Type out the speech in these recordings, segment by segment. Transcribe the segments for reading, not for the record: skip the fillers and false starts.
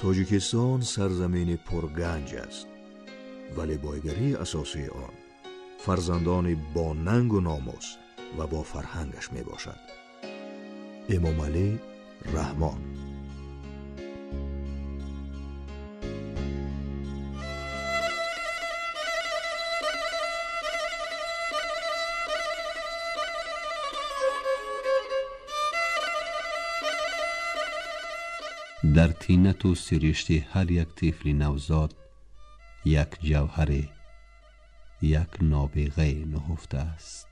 Тоҷикистон сарзамини пурганҷ аст, вале бойгарии асосии он фарзандони бо нангу номус ва бо фарҳангаш мебошад. Эмомалӣ Раҳмон. Дар тинату сиришти ҳар як тифли навзод як ҷавҳаре, як нобиғае нуҳуфтааст.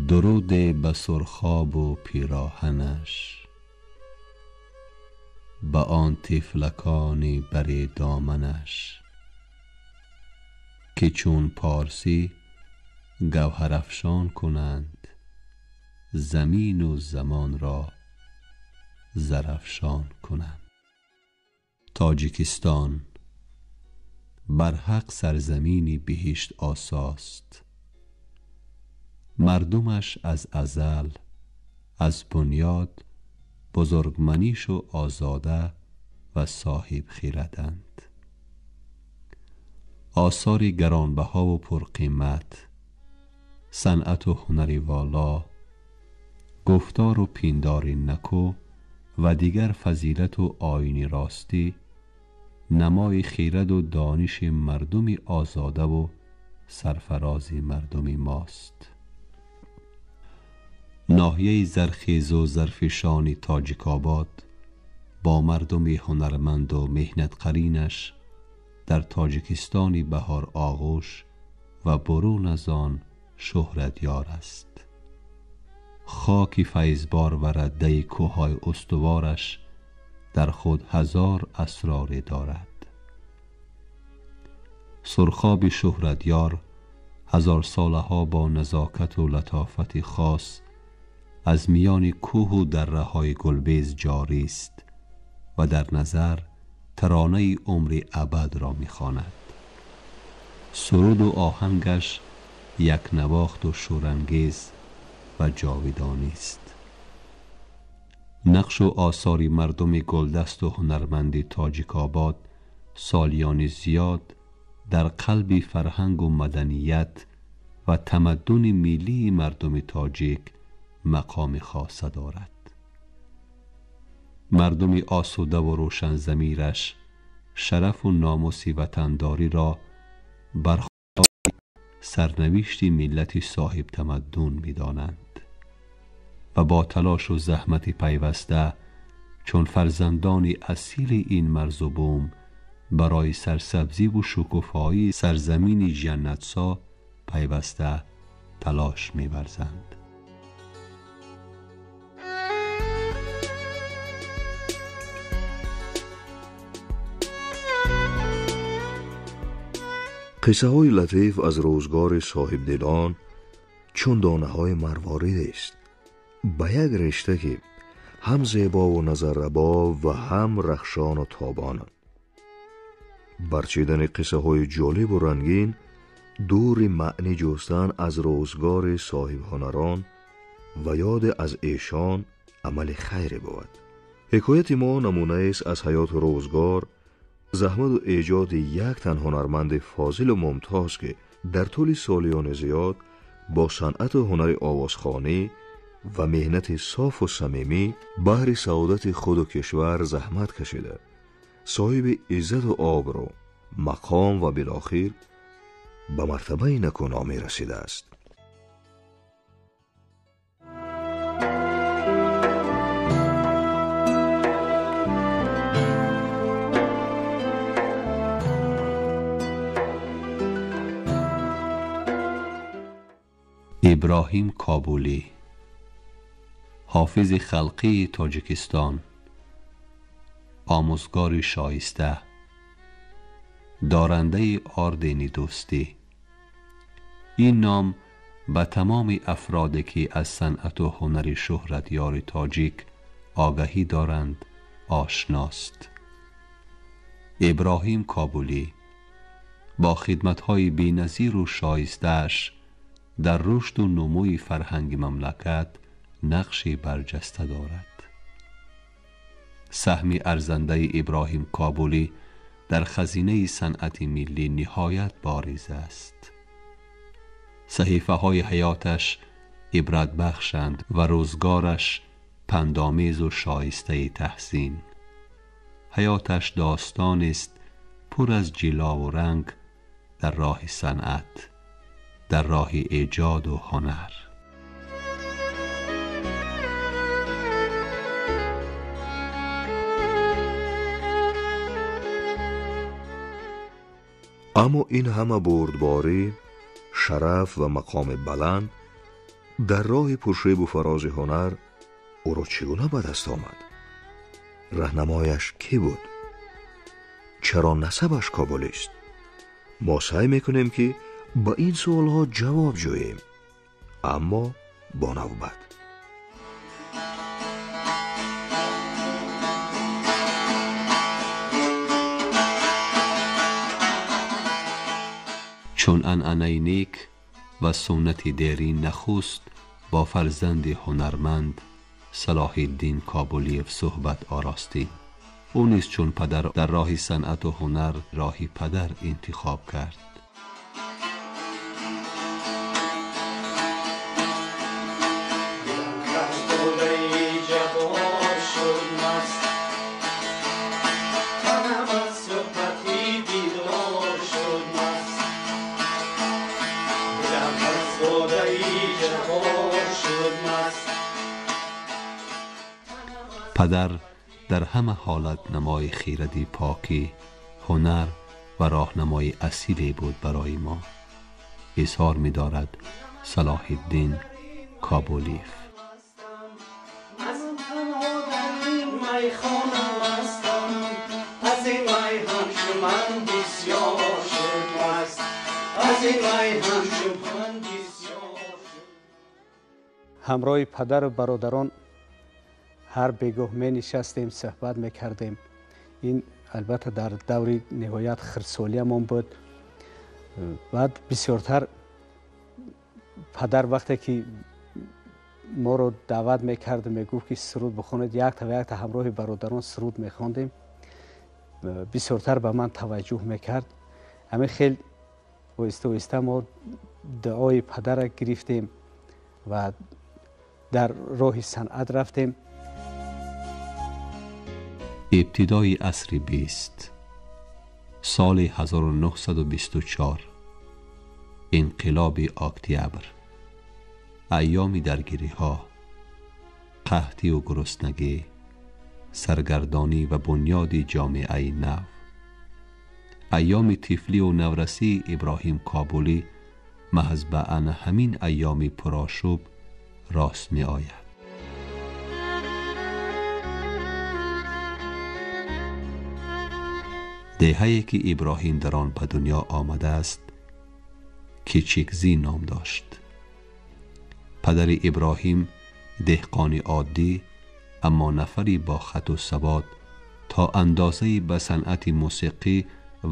Дуруде ба сурхобу пироҳанаш, ба он тифлакони бари доманаш, ки чун порсӣ гавҳарафшон кунанд, замину замонро зарафшон кунанд. Тоҷикистон барҳақ сарзамини биҳишт осост. Мардумаш аз азал, аз бунёд бузургманишу озода ва соҳибхираданд. Осори гаронбаҳову пурқимат, санъату ҳунари воло, гуфтору пиндори накӯ ва дигар фазилату оини ростӣ намои хираду дониши мардуми озодаву сарфарози мардуми мост. Ноҳияи зархезу зарфишони Тоҷикобод бо мардуми ҳунарманду меҳнатқаринаш дар Тоҷикистони баҳороғӯш ва бурун аз он шӯҳратёр аст. Хоки файзбор ва раддаи кӯҳҳои устувораш дар худ ҳазор асроре дорад. Сурхоби шӯҳратёр ҳазорсолаҳо бо назокату латофати хос аз миёни кӯҳу дарраҳои гулбез ҷорист ва дар назар таронаи умри абадро мехонад. Суруду оҳангаш якнавохту шӯрангез ва ҷовидонист. Нақшу осори мардуми гулдасту ҳунарманди Тоҷикобод солиёни зиёд дар қалби фарҳангу маданият ва тамаддуни миллии мардуми тоҷик мақоми хоса дорад. Мардуми осудаву рӯшанзамираш шарафу номуси ватандориро бар сарнавишти миллати соҳибтамаддун медонанд ва бо талошу заҳмати пайваста чун фарзандони асили ин марзу бум барои сарсабзиву шукуфоии сарзамини ҷаннатсо пайваста талош меварзанд. Қиссаҳои латиф аз рӯзгори соҳибдилон чун донаҳои марворидест, ба як ришта ки ҳам зебову назаррабо ва ҳам рахшону тобонанд. Барчидани қиссаҳои ҷолибу рангин, дури маънӣ ҷустан аз рӯзгори соҳибҳунарон ва ёде аз эшон амали хайре бувад. Ҳикояти мо намунаест аз ҳаёту рӯзгор, заҳмату эҷоди як тан ҳунарманди фозилу мумтоз, ки дар тӯли солиёни зиёд бо санъату ҳунари овозхонӣ ва меҳнати софу самимӣ баҳри саодати худу кишвар заҳмат кашида, соҳиби иззату обрӯ, мақом ва билохир ба мартабаи накӯномӣ расидааст. Иброҳим Кобулӣ, ҳофизи халқии Тоҷикистон, омӯзгори шоиста, дорандаи ордени дӯстӣ. Ин ном ба тамоми афроде ки аз санъату ҳунари шӯҳратёри тоҷик огаҳӣ доранд ошност. Иброҳим Кобулӣ бо хидматҳои беназиру шоистааш дар рушду нумӯи фарҳанги мамлакат нақши барҷаста дорад. Саҳми арзандаи Иброҳим Кобулӣ дар хазинаи санъати миллӣ ниҳоят бориз аст. Саҳифаҳои ҳаёташ ибратбахшанд ва рӯзгораш пандомезу шоистаи таҳсин. Ҳаёташ достонест пур аз ҷилову ранг дар роҳи санъат, дар роҳи эҷоду ҳунар. Аммо ин ҳама бурдборӣ, шараф ва мақоми баланд дар роҳи пуршебу фарози ҳунар ӯро чӣ гуна ба даст омад? Раҳнамояш кӣ буд? Чаро насабаш Кобулист? Мо саъй мекунем, ки ба ин суолҳо ҷавоб ҷӯем, аммо бо навбат. Чун анъанаи нек ва суннати дерин нахуст бо фарзанди ҳунарманд Салоҳиддин Кобулиев суҳбат оростем. Ӯ низ чун падар дар роҳи санъату ҳунар роҳи падар интихоб кард. Падар дар ҳама ҳолат намои хиради покӣ, ҳунар ва роҳнамои асиле буд барои мо, изҳор медорад Салоҳиддин Кобулиев. Ҳамроҳи падару бародарон ҳар бегоҳ менишастем, суҳбат мекардем. Ин албатта дар даври ниҳоят хирдсолиямон буд. Баъд бисёртар падар вақте ки моро даъват мекард, мегуфт ки суруд бихонед, якта ва якта ҳамроҳи бародарон суруд мехондем. Бисёртар ба ман таваҷҷӯҳ мекард. Ҳамин хел оҳиста оҳиста мо дуои падарра гирифтем ва дар роҳи санъат рафтем. Ибтидои асри 20, соли 1924, инқилоби октябр, айёми даргириҳо, қаҳтию гуруснагӣ, саргардонӣ ва бунёди ҷомеаи нав, айёми тифлию наврасии Иброҳим Кобулӣ маҳз ба ана ҳамин айёми пурошӯб рост меояд. Деҳае ки Иброҳим дар он ба дунё омадааст, Кичикзӣ ном дошт. Падари Иброҳим деҳқони оддӣ, аммо нафари бо хату савод, то андозае ба санъати мусиқӣ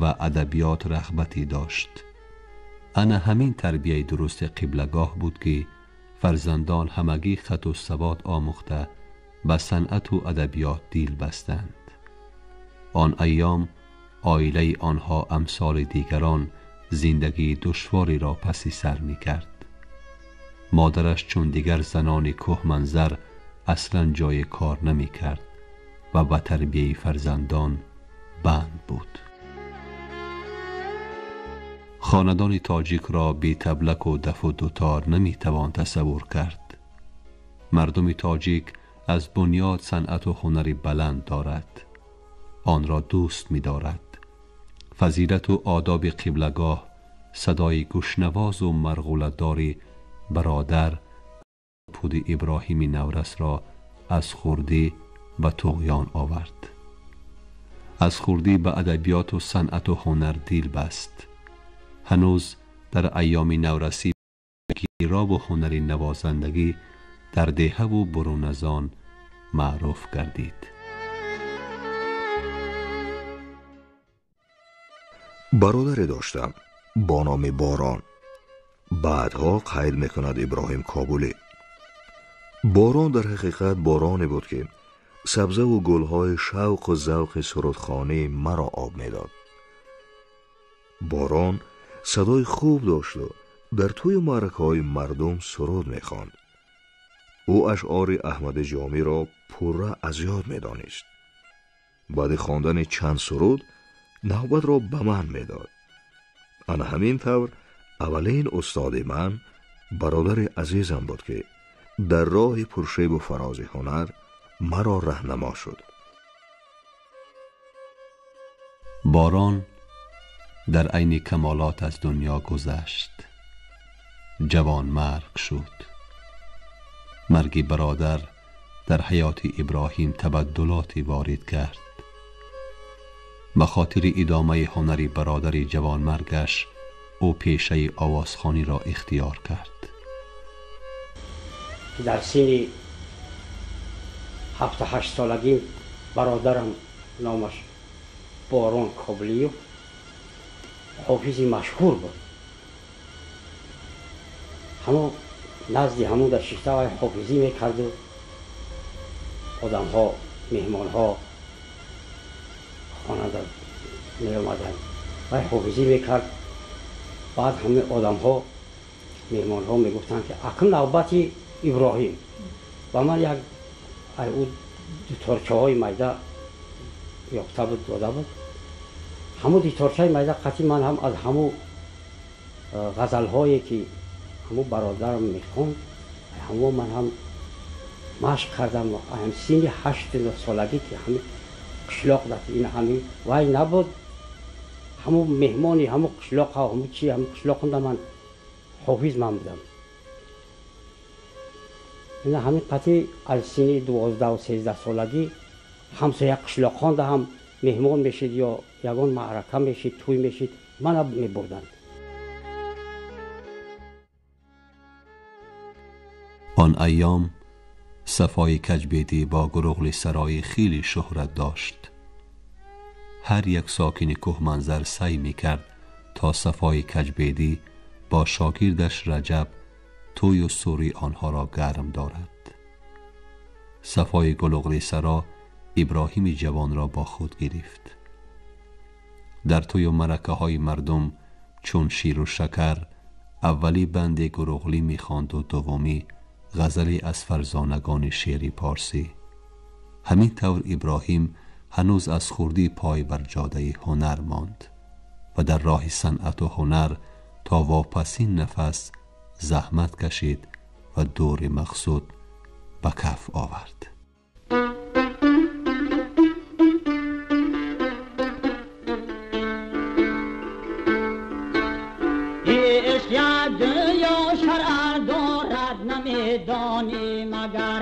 ва адабиёт рағбате дошт. Ана ҳамин тарбияи дурусти қиблагоҳ буд, ки фарзандон ҳамагӣ хату савод омӯхта ба санъату адабиёт дил бастанд. Он айём оилаи онҳо амсоли дигарон зиндагии душвориро паси сар мекард. Модараш чун дигар занони кӯҳманзар аслан ҷои кор намекард ва ба тарбияи фарзандон банд буд. Хонадони тоҷикро бетаблаку дафу дутор наметавон тасаввур кард. Мардуми тоҷик аз бунёд санъату ҳунари баланд дорад, онро дӯст медорад. Фазилату одоби қиблагоҳ, садои гӯшнавозу марғуладори бародар пуди Иброҳими наврасро аз хурдӣ ба туғён овард. Аз хурдӣ ба адабиёту санъату ҳунар дил баст. Ҳанӯз дар айёми наврасӣ гирову ҳунари навозандагӣ дар деҳаву бурун аз он маъруф гардид. Бародаре доштам бо номи Борон. Баъдҳо қайд мекунад Иброҳим Кобулӣ. Борон дар ҳақиқат бороне буд, ки Сабзаву гулҳои шавқу завқи сурудхонии маро об медод. Борон садои хуб дошту дар тӯю маъракаҳои мардум суруд мехонд. Ӯ ашъори Аҳмади Ҷомиро пурра аз ёд медонист. Баъди хондани чанд суруд навбатро ба ман медод. Ана ҳамин тавр аввалин устоди ман бародари азизам буд, ки дар роҳи пуршебу фарози ҳунар маро раҳнамо шуд. Борон дар айни камолот аз дунё гузашт. Ҷавонмарг шуд. Марги бародар дар ҳаёти Иброҳим табаддулоте ворид кард. Ба хотири идомаи ҳунари бародари ҷавонмаргаш ӯ пешаи овозхониро ихтиёр кард. Дар синни 7-8 солагӣ бародарам номаш Борон Коблиев ҳофизи машҳур буд. Ҳамон назди ҳамон дар шишта вай ҳофизӣ мекарду одамҳо, меҳмонҳо хонада меомаданд. Вай ҳофизӣ мекард. Баъд ҳамин одамҳо, меҳмонҳо мегуфтанд, ки акнун навбати Иброҳим. Ба ман як ӯ дуторчаҳои майда ёфта буд, дода буд. Ҳамун дуторчаи майда қатъи ман ҳам аз ҳамун ғазалҳое ки ҳамун бародарам мехонд, ҳамон ман ҳам машқ кардам. Ҳам синни 8 солагӣ ки ҳамин қишлоқ дар ин ҳамин вай набуд, ҳамун меҳмони ҳамун қишлоқ, ҳамун чи ҳамун қишлоқонда ман ҳофиз ман будам. Ина ҳамин қатъи аз синни 12-13 солагӣ ҳамсоя қишлоқонда ҳам меҳмон мешид ё ягон маърака мешид, тӯй мешид, мана мебурданд. Он айём Сафои Каҷбедӣ бо Гуруғли Сароӣ хеле шӯҳрат дошт. Ҳар як сокини кӯҳманзар саъй мекард то Сафои Каҷбедӣ бо шогирдаш Раҷаб тӯю сури онҳоро гарм дорад. Сафои Гулуғли Саро Иброҳими ҷавонро бо худ гирифт. Дар тӯю маъракаҳои мардум чун ширу шакар аввалӣ банди Гуруғлӣ мехонду дуввумӣ ғазале аз фарзонагони шеъри порсӣ. Ҳамин тавр Иброҳим ҳанӯз аз хурдӣ пой бар ҷодаи ҳунар монд ва дар роҳи санъату ҳунар то вопасин нафас заҳмат кашид ва дури мақсуд ба каф овард. نمیدانی مگر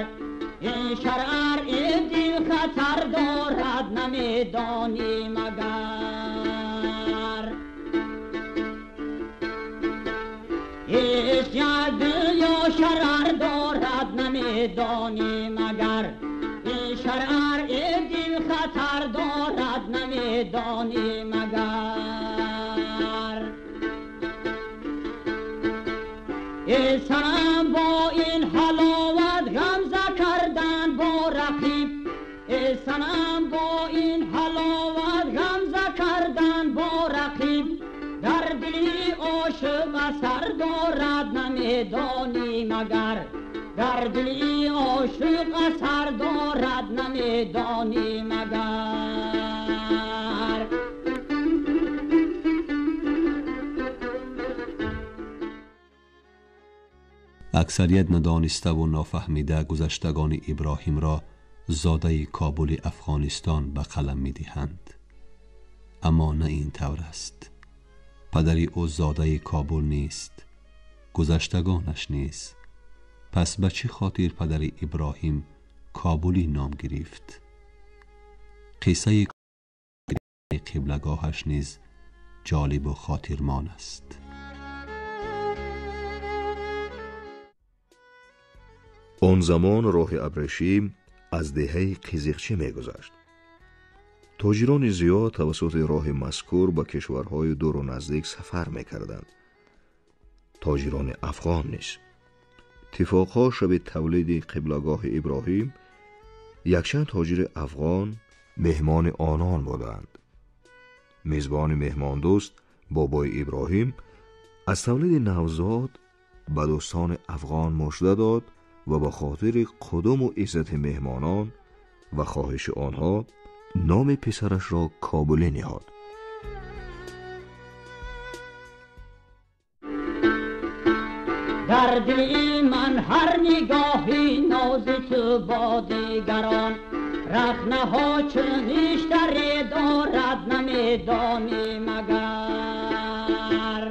این شرر این دل خطر دارد نمیدانی مگر عشق یا شرر دارد نمیدانی مگر این شرر این دل خطر دارد نمیدانی مگر ای سنم با این حلاوت غمزه کردن با رقیب، ای سنم با این حلاوت غمزه کردن با رقیب، در دلی عاشق اثر دارد نمیدانی مگر، در دلی عاشق اثر دارد نمیدانی مگر. Аксарият надониставу нофаҳмида гузаштагони Иброҳимро зодаи Кобули Афғонистон ба қалам медиҳанд. Аммо на ин тавр аст. Падари ӯ зодаи Кобул нест, гузаштагонаш низ. Пас ба чӣ хотир падари Иброҳим Кобулӣ ном гирифт? Қиссаи қиблагоҳаш низ ҷолибу хотирмон аст. Он замон роҳи абрешим аз деҳаи Қизиқчӣ мегузашт. Тоҷирони зиёд тавассути роҳи мазкур ба кишварҳои дуру наздик сафар мекарданд. Тоҷирони афғон низ. Иттифоқҳо шаби тавлиди қиблагоҳи Иброҳим Якчанд тоҷири афғон меҳмони онон буданд. Мезбони меҳмондӯст бобои Иброҳим аз тавлиди навзод ба дӯстони афғон мужда дод ва ба хотири қудуму иззати меҳмонон ва хоҳиши онҳо номи писарашро Кобулӣ ниҳод. Дар дили ман ҳар нигоҳи нози ту бо дигарон рахнаҳо чун ништаре дорад намедонӣ магар.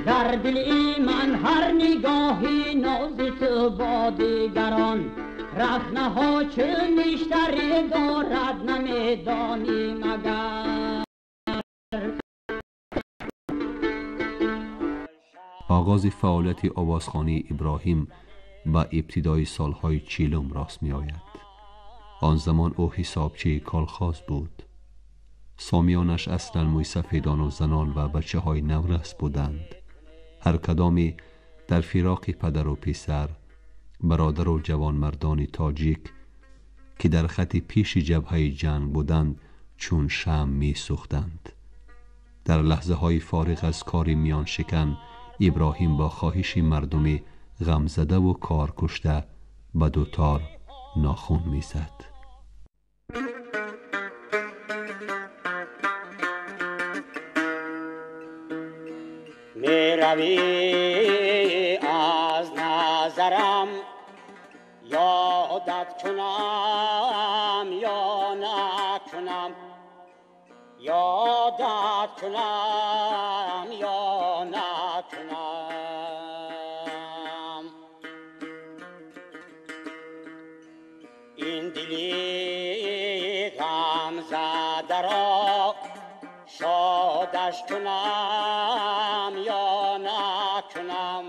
Дар дили ман ҳар нигоҳи нози ту бо дигарон рахнаҳо чун ништаре дорад намедонӣ магар. Оғози фаъолияти овозхонии Иброҳим ба ибтидои солҳои 40 рост меояд. Он замон ӯ ҳисобчии колхоз буд. Сомиёнаш аслан мӯйсафедону занон ва бачаҳои наврас буданд. Ҳар кадоме дар фироқи падару писар, бародару ҷавонмардони тоҷик, ки дар хати пеши ҷабҳаи ҷанг буданд, чун шамъ месӯхтанд. Дар лаҳзаҳои фориғ аз кори миёншикан Иброҳим бо хоҳиши мардуми ғамзадаву коркушта ба дутор нохун мезад. Меравӣ аз назарам ёдат кунам ё накунам, ёдат кунам ё накунам. Ин дили ғамзадаро шодаш кунам ё накунам,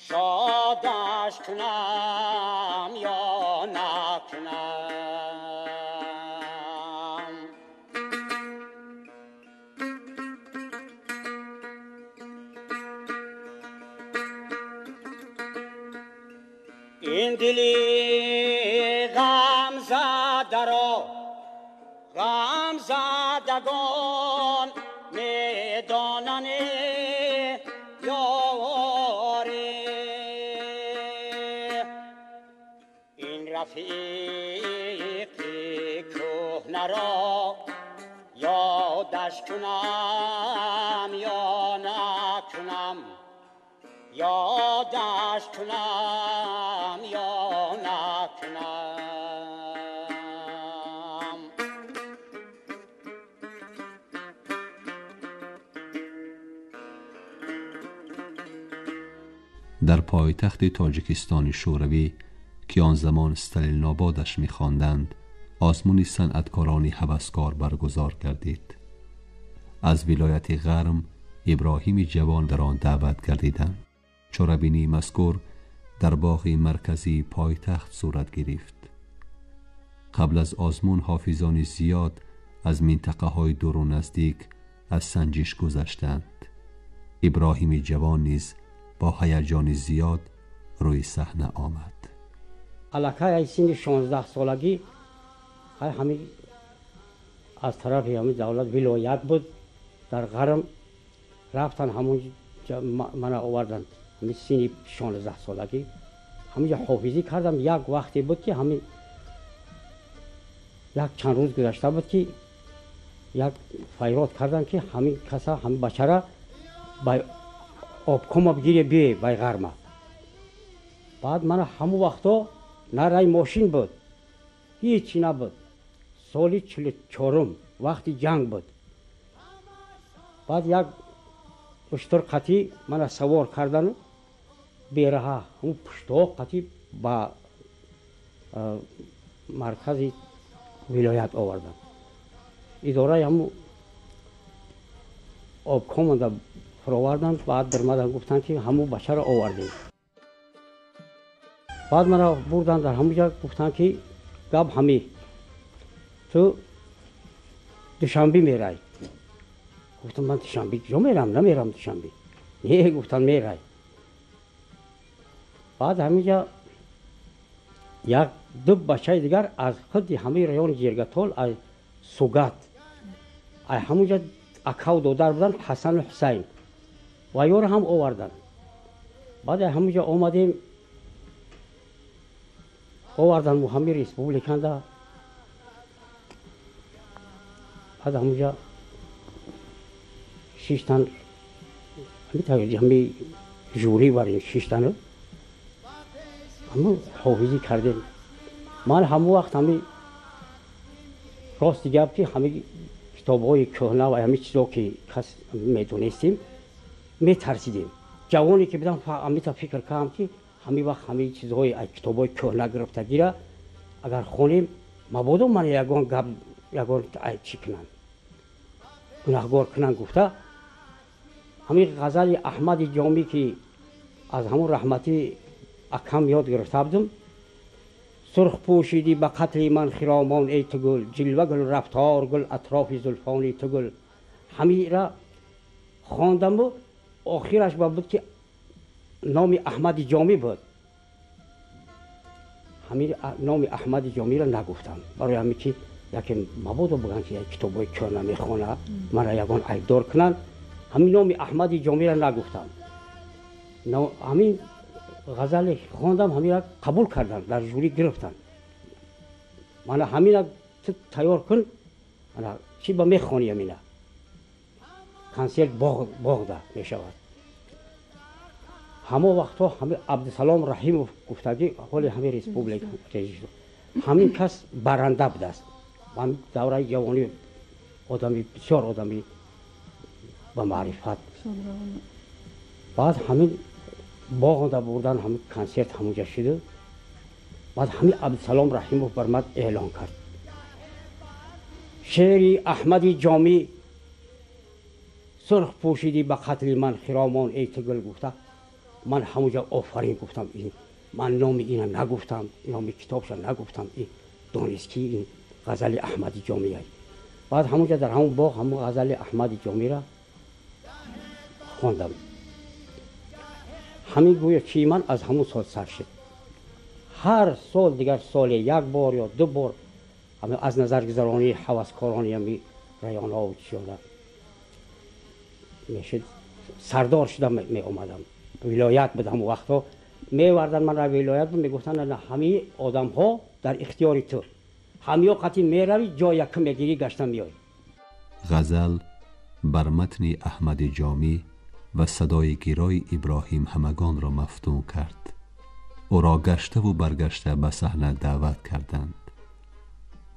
шодаш кунам ё накунам. Ин дили ғамзадаро ғамзадагон медонанд ёре, ин рафиқи кӯҳнаро ёдаш кунам ё накунам, ёдаш кунам ё накунам. Дар пойтахти Тоҷикистони Шӯравӣ, ки он замон Сталинободаш мехонданд, озмуни санъаткорони ҳаваскор баргузор гардид. Аз вилояти Ғарм Иброҳими ҷавон дар он даъват гардиданд. Чорабинии мазкур дар боғи марказии пойтахт сурат гирифт. Қабл аз озмун ҳофизони зиёд аз минтақаҳои дуру наздик аз санҷиш гузаштанд. Иброҳими ҷавон низ бо ҳаяҷони зиёд рӯи саҳна омад. Аллакай аз синни 16 солагӣ ҳамин аз тарафи ҳамин давлат вилоят буд дар Ғарм рафтан, ҳамон мана оварданд. Ҳамин синни 16 солагӣ ҳаминҷо ҳофизӣ кардам. Як вақте буд ки ҳамин як чанд рӯз гузашта буд ки як файрод карданд ки ҳамин каса ҳамин бачара ба обкома бигире биёе бай Ғарма. Баъд мана ҳамон вақто на рай мошин буд, ҳечи набуд. Соли 44 вақти ҷанг буд. Баъд як уштур қатӣ мана савор кардану бераҳа ҳамун пуштоқ қатӣ ба маркази вилоят оварданд. Идораи ҳамун обкоманда фуроварданд. Баъд даромаданд, гуфтанд ки ҳамун бачаро овардем. Баъд мана бурданд дар ҳамун ҷо, гуфтанд ки гап ҳамӣ, ту Душанбе мерай. Гуфтам ман Душанбе ҷо мерам? Намерам Душанбе. Не, гуфтанд мерай. Баъд ҳаминҷа Як ду бачаи дигар аз худи ҳамаи райони Ҷиргатол, аз Сугат, ҳамунҷа акав додар буданд, Ҳасану Ҳусайн, ва ёро ҳам оварданд. Баъд ҳамунҷа омадем, овардан ҳами республиканда. Баъд ҳамунҷа шиштан, ҳами жюри барин шиштану ҳаму ҳофизӣ кардем. Ман ҳамун вақт ҳами рости гап ки ҳами китобҳои кӯҳна ва ҳами чизо ки кас медонистем, метарсидем. Ҷавоне ки будам, ҳамита фикр кардам ки ҳамин вақт ҳамин чизҳои китобҳои кӯҳна гирифтагира агар хонем, мабодо ман ягон гап, ягон чӣ кунанд, гунаҳгор кунанд гуфта, ҳамин ғазали Аҳмади Ҷомӣ ки аз ҳамун раҳматӣ акам ёд гирифта будам: сурх пӯшидӣ ба қатли ман хиромон эй ту гул, ҷилва гул, рафтор гул, атрофи зулфони ту гул. Ҳамира хондаму охираш ба буд ки номи Аҳмади Ҷомӣ буд. Ҳамин номи Аҳмади Ҷомиро нагуфтам, барои ҳамин ки яке мабодо бигӯянд ки китобҳои кӯҳна мехонад, мана ягон айбдор кунанд. Ҳамин номи Аҳмади Ҷомиро нагуфтам. Ҳамин ғазале хондам, ҳамира қабул карданд, дар жюри гирифтанд. Мана ҳамина ту тайёр кун, ана чӣ ба мехонӣ, ҳамина консерт боғда мешавад. Ҳамон вақтҳо ҳами Абдусалом Раҳимов гуфтагӣ, ҳоли ҳами республика режиссёр, ҳамин кас баранда будааст. Ҳамин давраи ҷавонӣ одами бисёр одами ба маърифат. Баъд ҳамин боғда бурдан, ҳамин консерт ҳамунҷа шуду. Баъд ҳамин Абдусалом Раҳимов бар ман эълон кард: шеъри Аҳмади Ҷомӣ, сурх пӯшидӣ ба қатли ман хиромон эй ту гул гуфта. Ман ҳамунҷа офарин гуфтам, ман номи ина нагуфтам, номи китобша нагуфтам, донист ки ин ғазали Аҳмади Ҷомӣ. Баъд ҳамунҷа дар ҳамун боғ ҳамун ғазали Аҳмади Ҷомиро хондам. Ҳамин гӯё чи ман аз ҳамун сол сар шуд. Ҳар сол дигар соле як бор ё ду бор аз назаргузаронии ҳаваскорони ҳами районҳо чиёда мешуд, сардор шуда меомадам. Вилоят буд ҳамун вақтҳо, мевардан манро вилоят буд, мегуфтанд ҳамаи одамҳо дар ихтиёри ту, ҳамиё қатъи меравӣ, ҷой якум мегирӣ, гашта меоӣ. Ғазал бар матни Аҳмади Ҷомӣ ва садои гирои Иброҳим ҳамагонро мафтун кард. Ӯро гаштаву баргашта ба саҳна даъват карданд.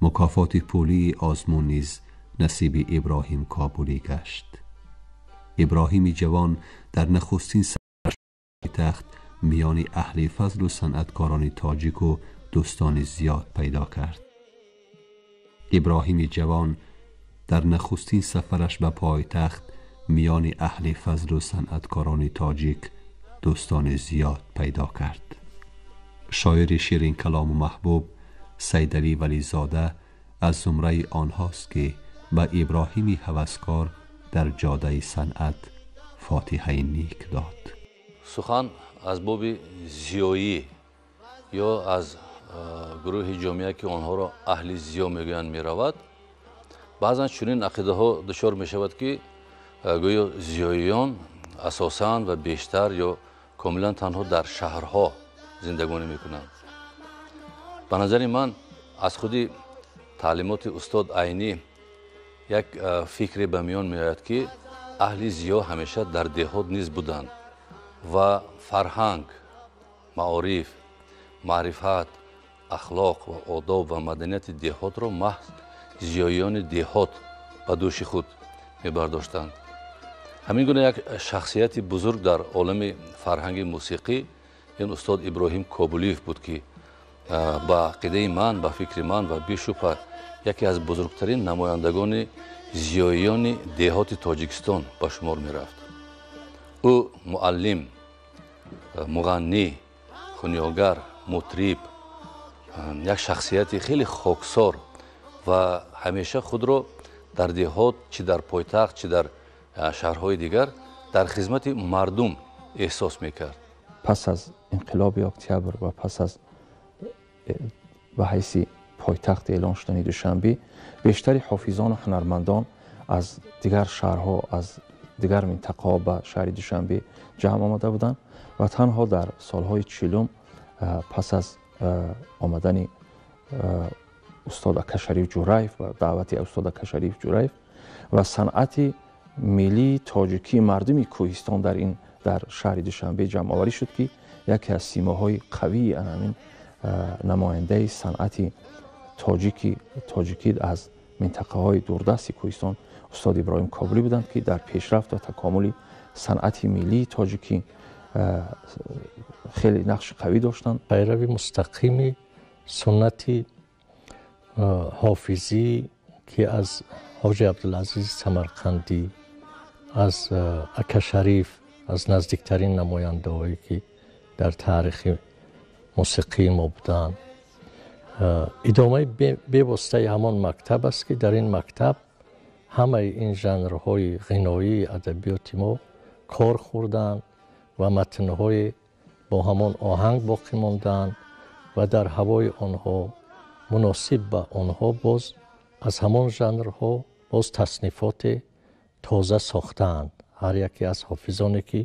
Мукофоти пулии озмун низ насиби Иброҳим Кобулӣ гашт. Иброҳими ҷавон дар нахустин тахт миёни аҳли фазлу санъаткорони тоҷику дӯстони зиёд пайдо кард. Иброҳими ҷавон дар нахустин сафараш ба пойтахт миёни аҳли фазлу санъаткорони тоҷик дӯстони зиёд пайдо кард. Шоири ширинкалому маҳбуб Сайдалӣ Вализода аз зумраи онҳост ки ба Иброҳими ҳаваскор дар ҷодаи санъат фотиҳаи ник дод. Сухан аз боби зиёӣ ё аз гурӯҳи ҷомеа ки онҳоро аҳли зиё мегӯянд меравад. Баъзан чунин ақидаҳо дучор мешавад ки гӯё зиёиён асосан ва бештар ё комилан танҳо дар шаҳрҳо зиндагонӣ мекунанд. Ба назари ман аз худи таълимоти устод Айнӣ як фикре ба миён меояд ки аҳли зиё ҳамеша дар деҳот низ буданд ва фарҳанг, маориф, маърифат, ахлоқ ва одоб ва маданияти деҳотро маҳз зиёиёни деҳот ба дӯши худ мебардоштанд. Ҳамин гуна як шахсияти бузург дар олами фарҳанги мусиқӣ ин устод Иброҳим Кобулиев буд ки ба ақидаи ман, ба фикри ман ва бешубҳа яке аз бузургтарин намояндагони зиёиёни деҳоти Тоҷикистон ба шумор мерафт. Ӯ муаллим, муғаннӣ, хунёгар, мутриб, як шахсияти хеле хоксор ва ҳамеша худро дар деҳот, чӣ дар пойтахт, чӣ дар шаҳрҳои дигар дар хизмати мардум эҳсос мекард. Пас аз инқилоби октябр ва пас аз Ба ҳайси пойтахт эълон шудани Душанбе, бештари ҳофизону ҳунармандон аз дигар шаҳрҳо, аз дигар минтақаҳо ба шаҳри Душанбе ҷамъ омада буданд ва танҳо дар солҳои 40-ум, пас аз омадани устод Акашариф Ҷураев ва даъвати устод Акашариф Ҷураев ва санъати миллии тоҷикии мардуми кӯҳистон дар шаҳри Душанбе ҷамъоварӣ шуд, ки яке аз симоҳои қавии ҳамин намояндаи санъати тоҷикӣ аз минтақаҳои дурдасти кӯҳистон устод Иброҳим Кобулӣ буданд, ки дар пешрафт ва такомули санъати миллии тоҷикӣ хеле нақши қавӣ доштанд. Пайрави мустақими суннати ҳофизӣ, ки аз Ҳоҷи Абдулазизи Самарқандӣ, аз Акашариф, аз наздиктарин намояндаҳое, ки дар таърихи мусиқии мо буданд, идомаи бевоситаи ҳамон мактаб аст, ки дар ин мактаб ҳамаи ин жанрҳои ғиноии адабиёти мо кор хӯрданд ва матнҳои бо ҳамон оҳанг боқӣ монданд ва дар ҳавои онҳо, муносиб ба онҳо, боз аз ҳамон жанрҳо боз таснифоти тоза сохтаанд ҳар яке аз ҳофизоне, ки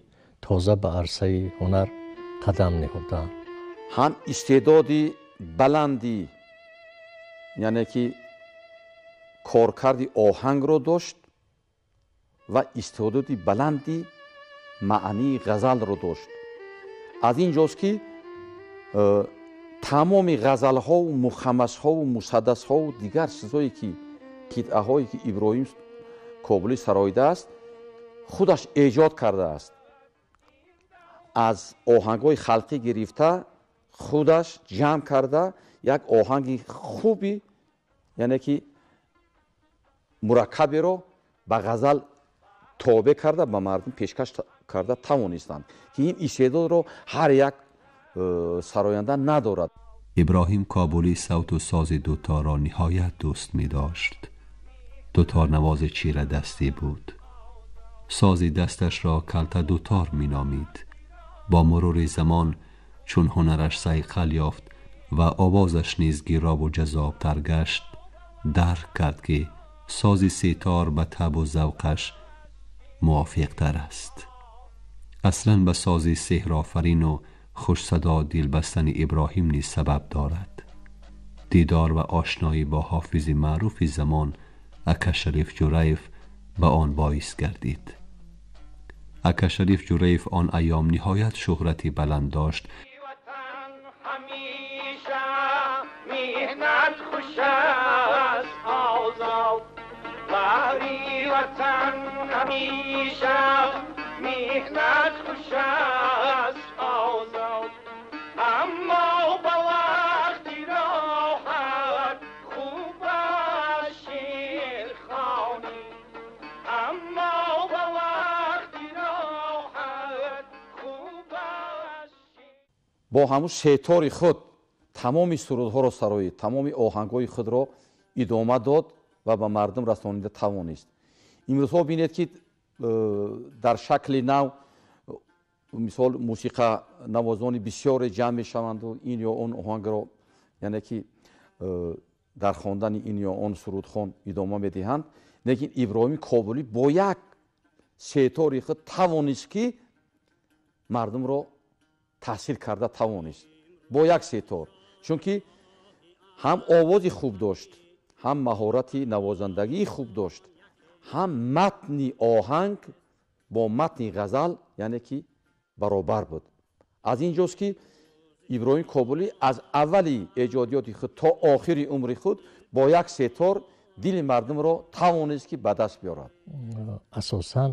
тоза ба арсаи ҳунар қадам ниҳоданд. Ҳам истеъдоди баландӣ, яъне ки коркарди оҳангро дошт, ва истеъдоди баланди маънии ғазалро дошт. Аз ин ҷост, ки тамоми ғазалҳову мухаммасҳову мусаддасҳову дигар чизҳое, ки қитъаҳое, ки Иброҳим Кобулӣ сароидааст, худаш эҷод кардааст. Аз оҳангҳои халқӣ гирифта, худаш ҷамъ карда, як оҳанги хуби, яъне ки мураккаберо ба ғазал тобеъ карда, ба мардум пешкаш карда тавонистанд, ки ин истеъдодро ҳар як сароянда надорад. Иброҳим Кобулӣ савту сози дуторро ниҳоят дӯст медошт. Дуторнавози чирадастӣ буд. Сози дасташро калта дутор меномид. Бо мурури замон, чун ҳунараш сайқал ёфт ва овозаш низ гиробу ҷаззобтар гашт, дарк кард, ки сози сетор ба табу завқаш мувофиқтар аст. Аслан ба сози сеҳрофарину хушсадо дилбастани Иброҳим низ сабаб дорад. Дидор ва ошноӣ бо ҳофизи маъруфи замон Акашариф Ҷураев ба он боис гардид. Акашариф Ҷураев он айём ниҳоят шӯҳрати баланд дошт. Бо ҳамун сетори худ тамоми сурудҳоро сароид, тамоми оҳангҳои худро идома дод ва ба мардум расонида тавонист. Имрӯзҳо бинед, ки дар шакли нав, мисол, мусиқанавозони бисёре ҷамъ мешаванду ин ё он оҳангро, яъне ки дар хондани ин ё он сурудхон идома медиҳанд, лекин Иброҳими Кобулӣ бо як сетори худ тавонист, ки мардумро таъсир карда тавонист бо як сетор, чунки ҳам овози хуб дошт, ҳам маҳорати навозандагии хуб дошт, ҳам матни оҳанг бо матни ғазал, яъне ки баробар буд. Аз ин ҷост, ки Иброҳим Кобулӣ аз аввали эҷодиёти худ то охири умри худ бо як сетор дили мардумро тавонист, ки ба даст биёрад. Асосан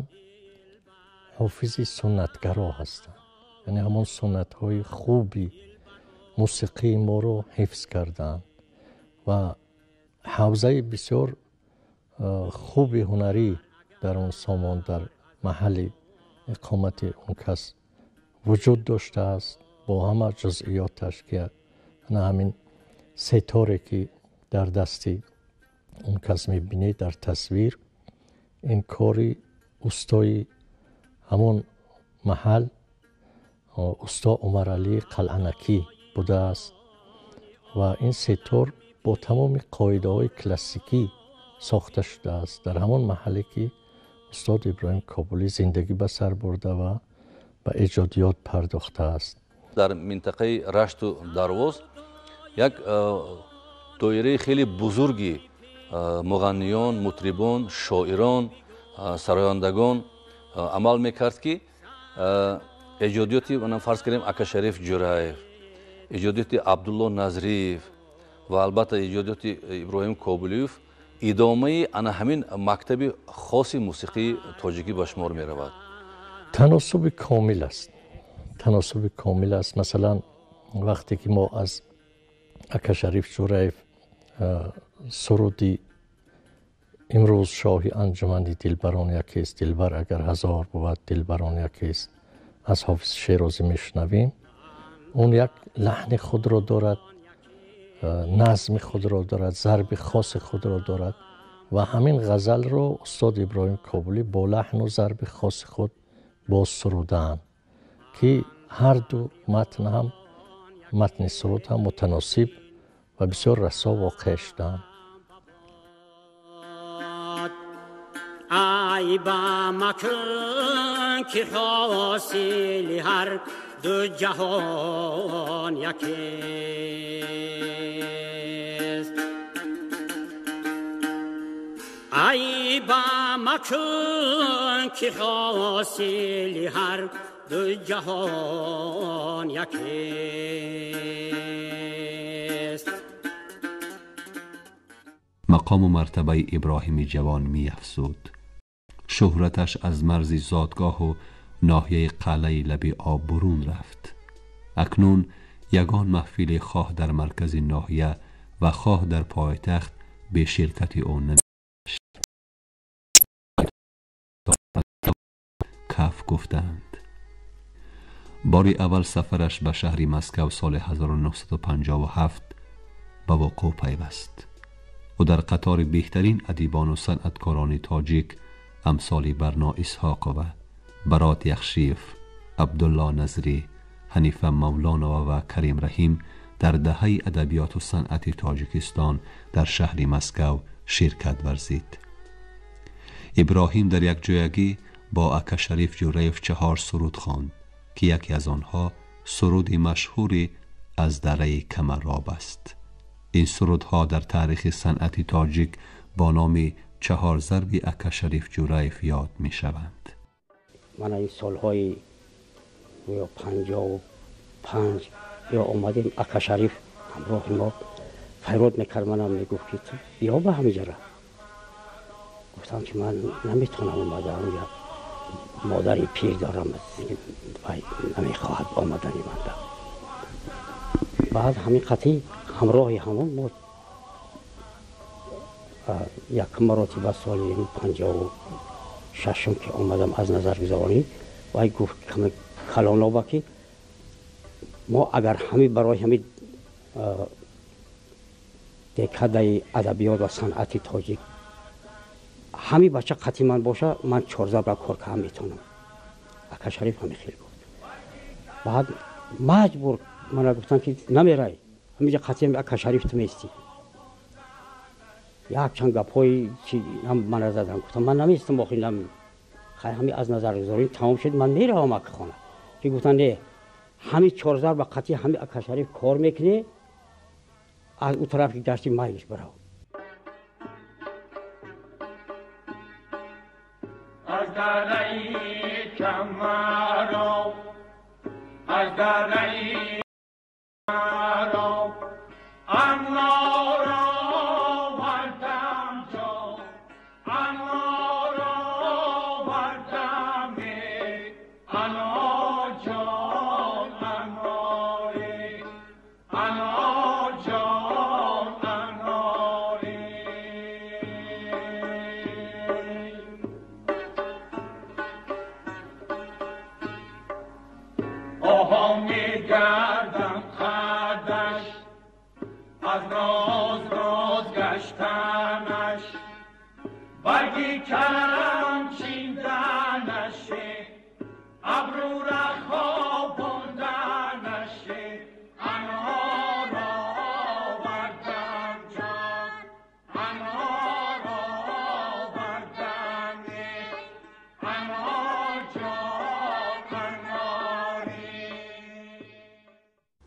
ҳофизи суннатгаро ҳастанд, яъне ҳамон суннатҳои хуби мусиқии моро ҳифз карданд ва ҳавзаи бисёр хуби ҳунарӣ дар он сомон, дар маҳалли иқомати он кас вуҷуд доштааст, бо ҳама ҷузъиёташ, ки на ҳамин сеторе, ки дар дасти он кас мебинед дар тасвир, ин кори устои ҳамон маҳал, усто Умаралӣ Қалъанакӣ будааст. Ва ин сетор бо тамоми қоидаҳои классикӣ сохта шудааст дар ҳамон маҳалле ки устод Иброҳим Кобулӣ зиндагӣ ба сар бурда ва ба эҷодиёт пардохтааст. Дар минтақаи Рашту Дарвоз як доираи хеле бузурги муғанниён, мутрибон, шоирон, сарояндагон амал мекард, ки эҷодиёти, фарз кардем, Ака Шариф Ҷураев, эҷодиёти Абдулло Назриев ва албатта эҷодиёти Иброҳим Кобулиев идомаи ана ҳамин мактаби хоси мусиқии тоҷикӣ ба шумор меравад. Таносуби комил аст, таносуби комил аст. Масалан, вақте ки мо аз Ака Шариф Ҷураев суруди «Имрӯз шоҳи анҷумани дилбарон якест, дилбар агар ҳазор бувад, дилбарон якест» аз Ҳофизи Шерозӣ мешунавем, он як лаҳни худро дорад, назми худро дорад, зарби хоси худро дорад ва ҳамин ғазалро устод Иброҳим Кобулӣ бо лаҳну зарби хоси худ боз сурудаанд, ки ҳарду матн ҳам, матни суруд ҳам мутаносиб ва бисёр расо воқеъ шудаанд. Айба макун, ки ҳосили ҳар ду ҷаҳон якест. Айба макун, ки ҳосили ҳар ду ҷаҳон якест. Мақому мартабаи Иброҳими ҷавон меафзуд. Шӯҳраташ аз марзи зодгоҳу ноҳияи қалъаи лаби об бурун рафт. Акнун ягон маҳфиле хоҳ дар маркази ноҳия ва хоҳ дар пойтахт бе ширкати ӯ намегашт. Каф гуфтанд. Бори аввал сафараш ба шаҳри Москав соли 1957 ба вуқӯъ пайваст. Ӯ дар қатори беҳтарин адибону санъаткорони тоҷик амсоли Барно Исҳоқова, Барот Яхшиев, Абдулло Назрӣ, Ҳанифа Мавлонова ва Карим Раҳим дар даҳаи адабиёту санъати Тоҷикистон дар шаҳри Москав ширкат варзид. Иброҳим дар якҷоягӣ бо Ака Шариф Ҷураев чаҳор суруд хонд, ки яке аз онҳо суруди машҳури «Аз дараи Камароб» аст. Ин сурудҳо дар таърихи санъати тоҷик бо номи чаҳорзарби Ака Шариф Ҷураев ёд мешаванд. Мана ин солҳои ё 55 ё омадем, Ака Шариф ҳамроҳи мо файрод мекард, манам мегуфт, ки ту биё ба ҳамиҷара. Гуфтам, ки ман наметавонам омада, онҷа модари пир дорам, намехоҳад омадани манда. Баъд ҳамин қатъи ҳамроҳи ҳамон мо як маротиба соли 56-ум ки омадам аз назаргузаронӣ, вай гуфт калоноба, ки мо агар ҳами барои ҳами декадаи адабиёт ва санъати тоҷик ҳами бача қатъи ман боша, ман чорзабра кор карда метавонам. Ака Шариф ҳами хел гуфт. Баъд маҷбур мана гуфтам, ки намерай, ҳамиҷа қатъи Ака Шариф ту меистӣ. Якчанд гапҳои чи мана задам, гуфтам, ман намеистам охи. Хай, ҳами аз назаргузорӣ тамом шуд, ман меравам ака хона, ки гуфтан, не, ҳами чорзар ба қатъи ҳами Ака Шариф кор мекунӣ, аз ӯ тараф ки гашти, майлиш, барав. Аз дараи Камароб, аз дараи Камароб анор овардам, ҷон, анор овардам, анор ҷон, анори, анор ҷон, анори. Оҳо, мегардам қадаш аз роз роз гаштанаш, барги карам чиданаш, абрӯра хобонданаш, анор.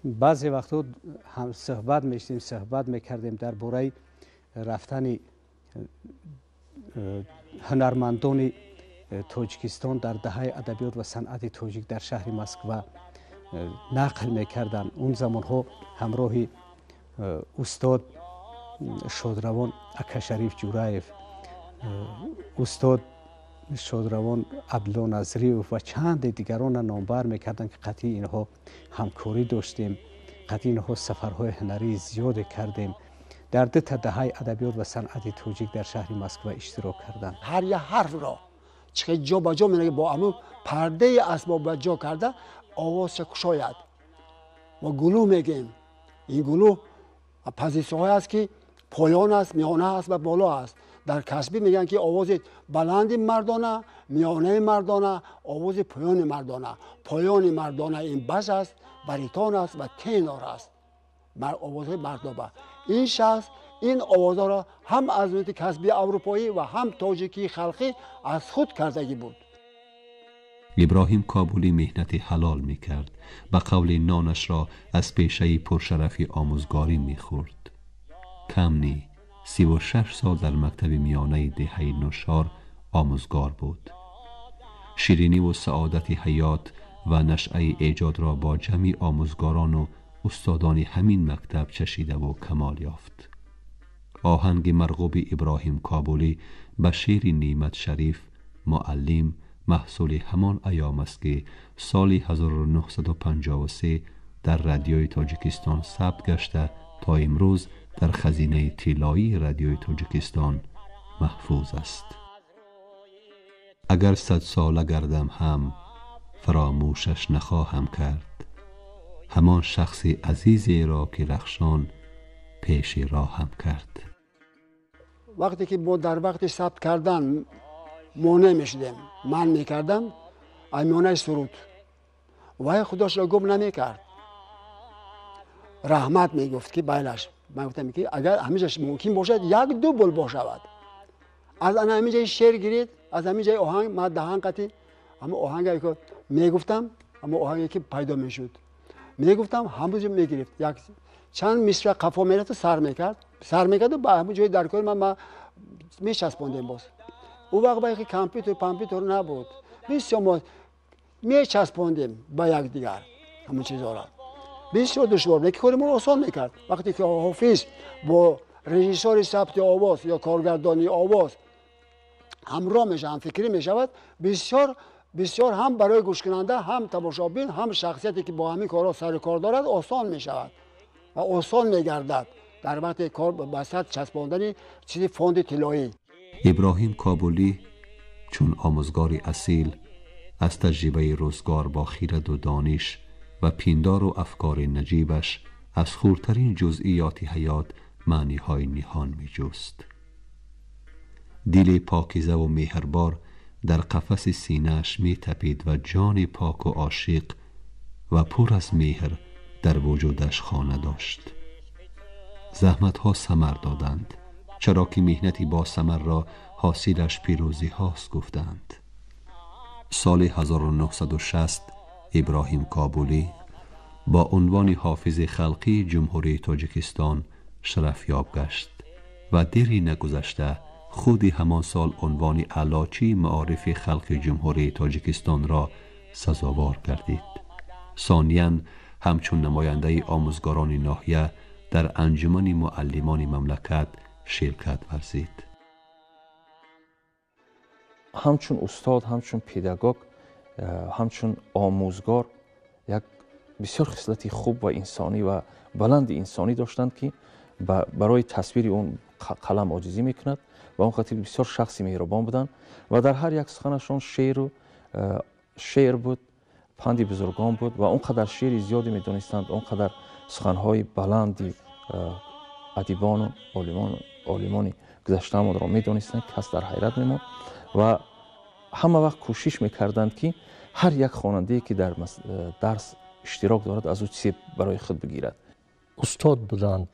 Баъзе вақтҳо ҳам суҳбат мешудем, суҳбат мекардем дар бораи рафтани ҳунармандони Тоҷикистон дар даҳаи адабиёт ва санъати тоҷик дар шаҳри Москва нақл мекарданд. Он замонҳо ҳамроҳи устод шодравон Акашариф Ҷураев, устод шодравон Абдулло Назриев ва чанде дигаронро номбар мекарданд, ки қатъи инҳо ҳамкорӣ доштем, қатъи инҳо сафарҳои ҳунарии зиёде кардем, дар дута даҳаи адабиёт ва санъати тоҷик дар шаҳри Москва иштирок карданд. Ҳар як ҳарфро чӣ ҷо ба ҷо менага, бо ҳамун пардаи асбоб ба ҷо карда овозша кушояд. Мо гулӯ мегӯем. Ин гулӯ позитсияҳое аст, ки поён аст, миёна аст ва боло аст. Дар касбӣ мегӯянд, ки овози баланди мардона, миёнаи мардона, овози поёни мардона. Поёни мардона ин бас аст, баритон аст ва тенор аст, овозҳои мардоба. Ин шахс ин овозҳоро ҳам аз муҳити касбии аврупоӣ ва ҳам тоҷикии халқӣ аз худ кардагӣ буд. Иброҳим Кобулӣ меҳнати ҳалол мекард, ба қавли нонашро аз пешаи пуршарафи омӯзгорӣ мехӯрд. Кам ни 36 сол дар мактаби миёнаи деҳаи Нушор омӯзгор буд. Шириниву саодати ҳаёт ва нашъаи эҷодро бо ҷамъи омӯзгорону устодони ҳамин мактаб чашидаву камол ёфт. Оҳанги марғуби Иброҳим Кобулӣ ба шеъри Неъмат Шариф «Муаллим» маҳсули ҳамон айём аст, ки соли 1953 дар Радиои Тоҷикистон сабт гашта, то имрӯз дар хазинаи тиллоии Радиои Тоҷикистон маҳфуз аст. Агар садсола гардам ҳам, фаромӯшаш нахоҳам кард, ҳамон шахси азизеро, ки Рахшон пеши роҳам кард. Вақте ки мо дар вақти сабт кардан монеъ мешудем, ман мекардам аз миёнаи суруд, вай худошро гум намекард, раҳмат мегуфт, ки байлаш. Ман гуфтам, ки агар ҳамиҷа мумкин бошад, як дубл бошавад, аз ана ҳамин ҷои шеър гиред, аз ҳамин ҷои оҳанг. Ман даҳан қатӣ ҳама оҳанге ки мегуфтам, ҳама оҳанге ки пайдо мешуд, мегуфтам, ҳамаҷо мегирифт, як чанд мисра қафо мерафту сар мекард, сар мекарду ба ҳамон ҷои дар кори ман мечаспондем. Боз ӯ вақт ба компютер пампютер набуд, бисёр мо мечаспондем ба якдигар ҳамон чизҳоро. Бисёр душвор, лекин кори моро осон мекард. Вақте ки ҳофиз бо режиссори сабти овоз ё коргардони овоз ҳамроҳ мешавад, ҳамфикрӣ мешавад, бисёр бисёр ҳам барои гӯшкунанда, ҳам тамошобин, ҳам шахсияте ки бо ҳамин корҳо сару кор дорад, осон мешавад ва осон мегардад дар вақти кор ба сар часпондани чизи фонди тиллоӣ. Иброҳим Кобулӣ чун омӯзгори асил аз таҷрибаи рӯзгор бо хираду дониш ва пиндору афкори наҷибаш аз хурдтарин ҷузъиёти ҳаёт маъниҳои ниҳон меҷуст. Дили покизаву меҳрбор дар қафаси синааш метапид ва ҷони поку ошиқ ва пур аз меҳр дар вуҷудаш хона дошт. Заҳматҳо самар доданд, чаро ки меҳнати босамарро ҳосилаш пирӯзиҳост гуфтанд. Соли 1960 Иброҳим Кобулӣ бо унвони ҳофизи халқии Ҷумҳурии Тоҷикистон шарафёб гашт ва дери нагузашта худи ҳамон сол унвони Аълочии маорифи халқи Ҷумҳурии Тоҷикистонро сазовор гардид. Сониян ҳамчун намояндаи омӯзгорони ноҳия дар Анҷумани муаллимони мамлакат ширкат варзид. Ҳамчун устод, ҳамчун педагог, ҳамчун омӯзгор як бисёр хислати хуб ва инсонӣ ва баланди инсонӣ доштанд, ки барои тасвири он қалам оҷизӣ мекунад. Ба он хотир бисёр шахси меҳрубон буданд ва дар ҳар як суханашон шеър буд, панди бузургон буд ва он қадар шеъри зиёде медонистанд, он қадар суханҳои баланди адибону олимони гузаштаамонро медонистанд, кас дар ҳайрат мемонд ва ҳама вақт кӯшиш мекарданд, ки ҳар як хонандае, ки дар дарс иштирок дорад, аз ӯ чизе барои худ бигирад. Устод буданд.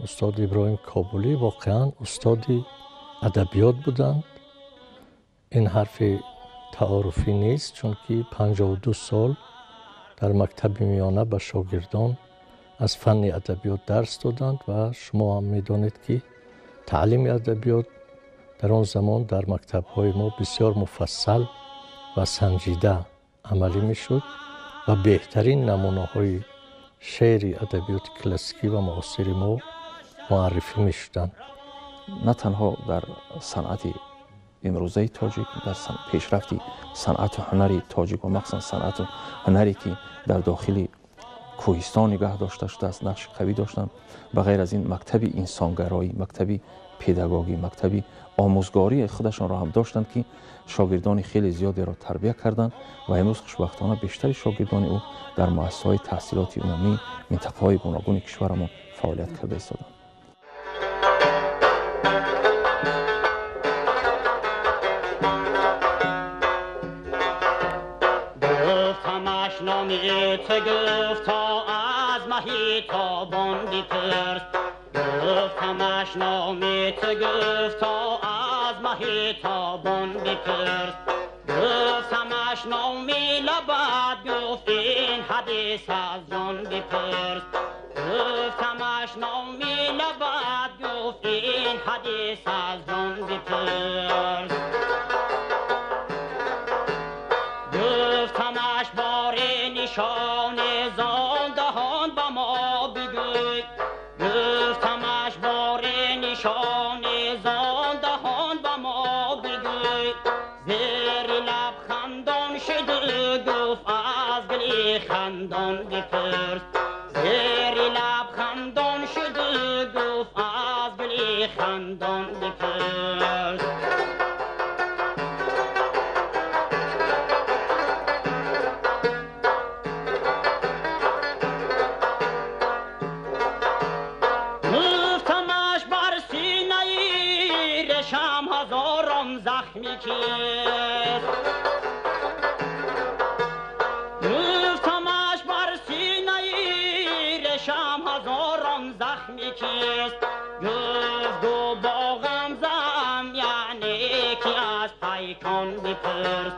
Устод Иброҳим Кобулӣ воқеан устоди адабиёт буданд. Ин ҳарфи таоруфӣ нест, чунки 52 сол дар мактаби миёна ба шогирдон Аз фанни адабиёт дарс доданд ва шумо ҳам медонед, ки таълими адабиёт дар он замон дар мактабҳои мо бисёр муфассал ва санҷида амалӣ мешуд ва беҳтарин намунаҳои шеъри адабиёти классикӣ ва муосири мо муаррифӣ мешуданд. На танҳо дар санъати имрӯзаи тоҷик, дар пешрафти санъату ҳунари тоҷик ва махсусан санъату ҳунаре, ки дар дохили кӯҳистон нигаҳ дошта шудааст, нақши қавӣ доштанд. Ба ғайр аз ин, мактаби инсонгароӣ, мактаби педагогӣ, мактаби омӯзгории худашонро ҳам доштанд, ки шогирдони хеле зиёдеро тарбия карданд ва имрӯз хушбахтона бештари шогирдони ӯ дар муассисаҳои таҳсилоти умумӣ минтақаҳои гуногуни кишварамон фаъолият карда истоданд. Гуфтамаш номи ту, гуфт, то аз маҳи тобон бипурс. Гуфтамаш номи лабат, гуфт, ин ҳадис аз ҷон бипурс. Гуфтамаш номи лабат, гуфт, ин ҳадис аз ҷон бипурс. Гуфтамаш бори нишони зон даҳон ба мо бигӯй. Гуфтамаш бори нишони зон даҳон ба мо бигӯй. Зери лаб хандон шуд, гуфт, аз гули хандон бипурс. Зери лаб хандон шуд, гуфт, аз гули хандон бипурс. Гуфтамаш бар синаи решам ҳазорон захми кист. Гуфтамаш бар синаи решам ҳазорон захми кист. Гуфт, гу бо ғамзам, яъне ки аз пайкон бипурс.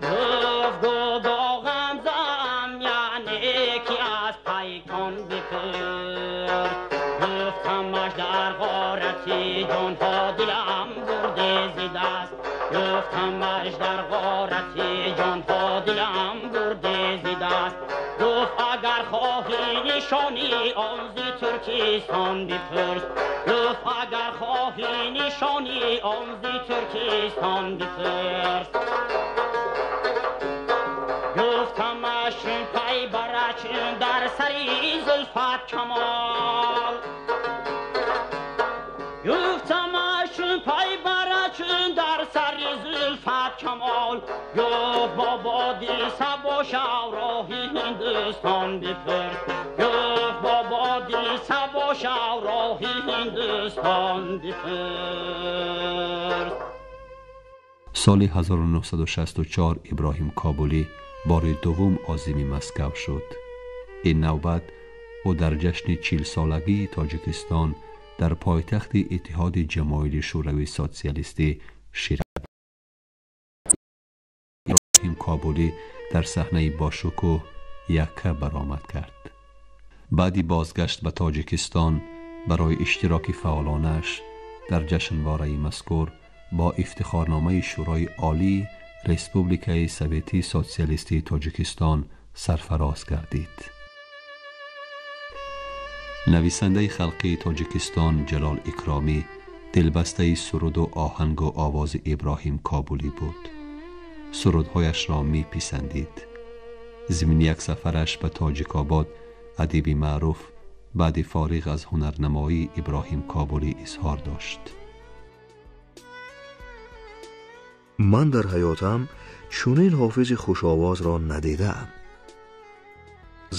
Гуфт, гу бо ғамзам, яъне ки аз пайкон бипурс. Гуфтамаш дар ғорати ҷонҳо дилам бурде зи даст. Гуфтамаш дар ғорати ҷонҳо дилам бурде зи даст. Гуфт, агар хоҳӣ нишони он зи Туркистон бипурс. Гуфт, агар хоҳӣ нишони он зи Туркистон бипурс. Гуфтамаш пай барач дар сари зулфат камол. Гуфтамаш пай барач дар сари зулфат камол. Гуфт, бо боди сабо шав, роҳи Ҳиндустон бипурс. Гуфт, бо боди сабо шав, роҳи Ҳиндустон бипурс. Соли 1964 Иброҳим Кобулӣ бори дуввум озими Москав шуд. Ин навбат ӯ дар ҷашни 40-солагии Тоҷикистон дар пойтахти Иттиҳоди Ҷамоҳири Шӯравии Социалистӣ ширкат. Иброҳим Кобулӣ дар саҳнаи бошукӯҳ якка баромад кард. Баъди бозгашт ба Тоҷикистон барои иштироки фаъолонааш дар ҷашнвораи мазкур бо ифтихорномаи Шӯрои Олии Республикаи Советии Социалистии Тоҷикистон сарфароз гардид. Нависандаи халқии Тоҷикистон Ҷалол Икромӣ дилбастаи суруду оҳангу овози Иброҳим Кобулӣ буд. Сурудҳояшро меписандид. Зимни як сафараш ба Тоҷикобод адиби маъруф баъди фориғ аз ҳунарнамоии Иброҳим Кобулӣ изҳор дошт: Ман дар ҳаётам чунин ҳофизи хушовозро надидаам.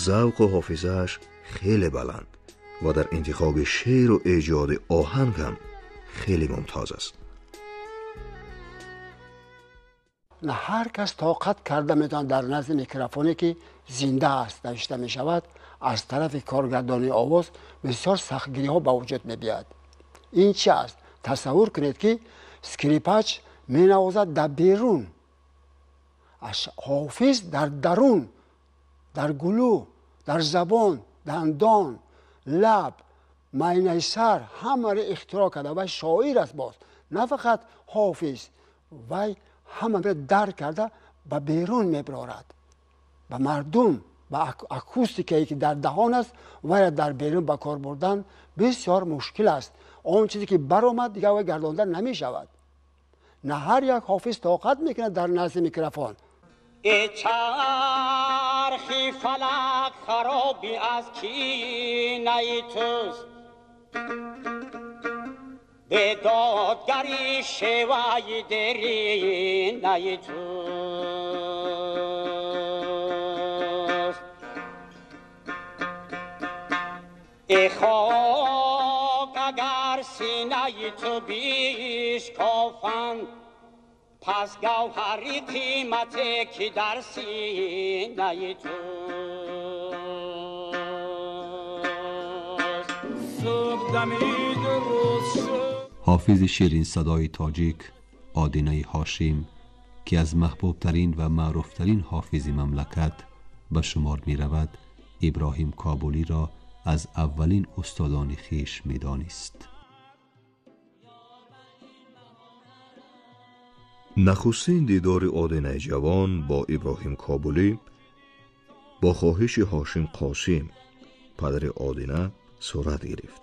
Завқу ҳофизааш хеле баланд ва дар интихоби шеъру эҷоди оҳанг ҳам хеле мумтоз аст. На ҳар кас тоқат карда метавонад дар назди микрофоне, ки зинда аст, навишта мешавад. Аз тарафи коргардони овоз бисёр сахтгириҳо ба вуҷуд мебиёяд. Ин чи аст? Тасаввур кунед, ки скрипач менавозад дар берун, ҳофиз дар дарун, дар гулӯ, дар забон, дандон. Лаб, майнаи сар ҳамаро ихтироъ карда. Вай шоир аст боз, на фақат ҳофиз. Вай ҳамаро дарк карда ба берун мебарорад, ба мардум, ба акустикае ки дар даҳон аст, вайро дар берун ба кор бурдан бисёр мушкил аст. Он чизе ки баромад, дигар вай гардонда намешавад. На ҳар як ҳофиз тоқат мекунад дар назди микрофон. Э чархи фалак хароби аз кинаи туст, бедодгари шеваи деринаи туст. Э хок агар синаи ту бишкофанд, пас гавҳари қимате ки дар синаи туст. Ҳофизи ширинсадои тоҷик Одинаи Ҳошим, ки аз маҳбубтарин ва маъруфтарин ҳофизи мамлакат ба шумор меравад, Иброҳим Кобулиро аз аввалин устодони хеш медонист. Нахустин дидори Одинаи ҷавон бо Иброҳим Кобулӣ бо хоҳиши Ҳошим Қосим, падари Одина, сурат гирифт.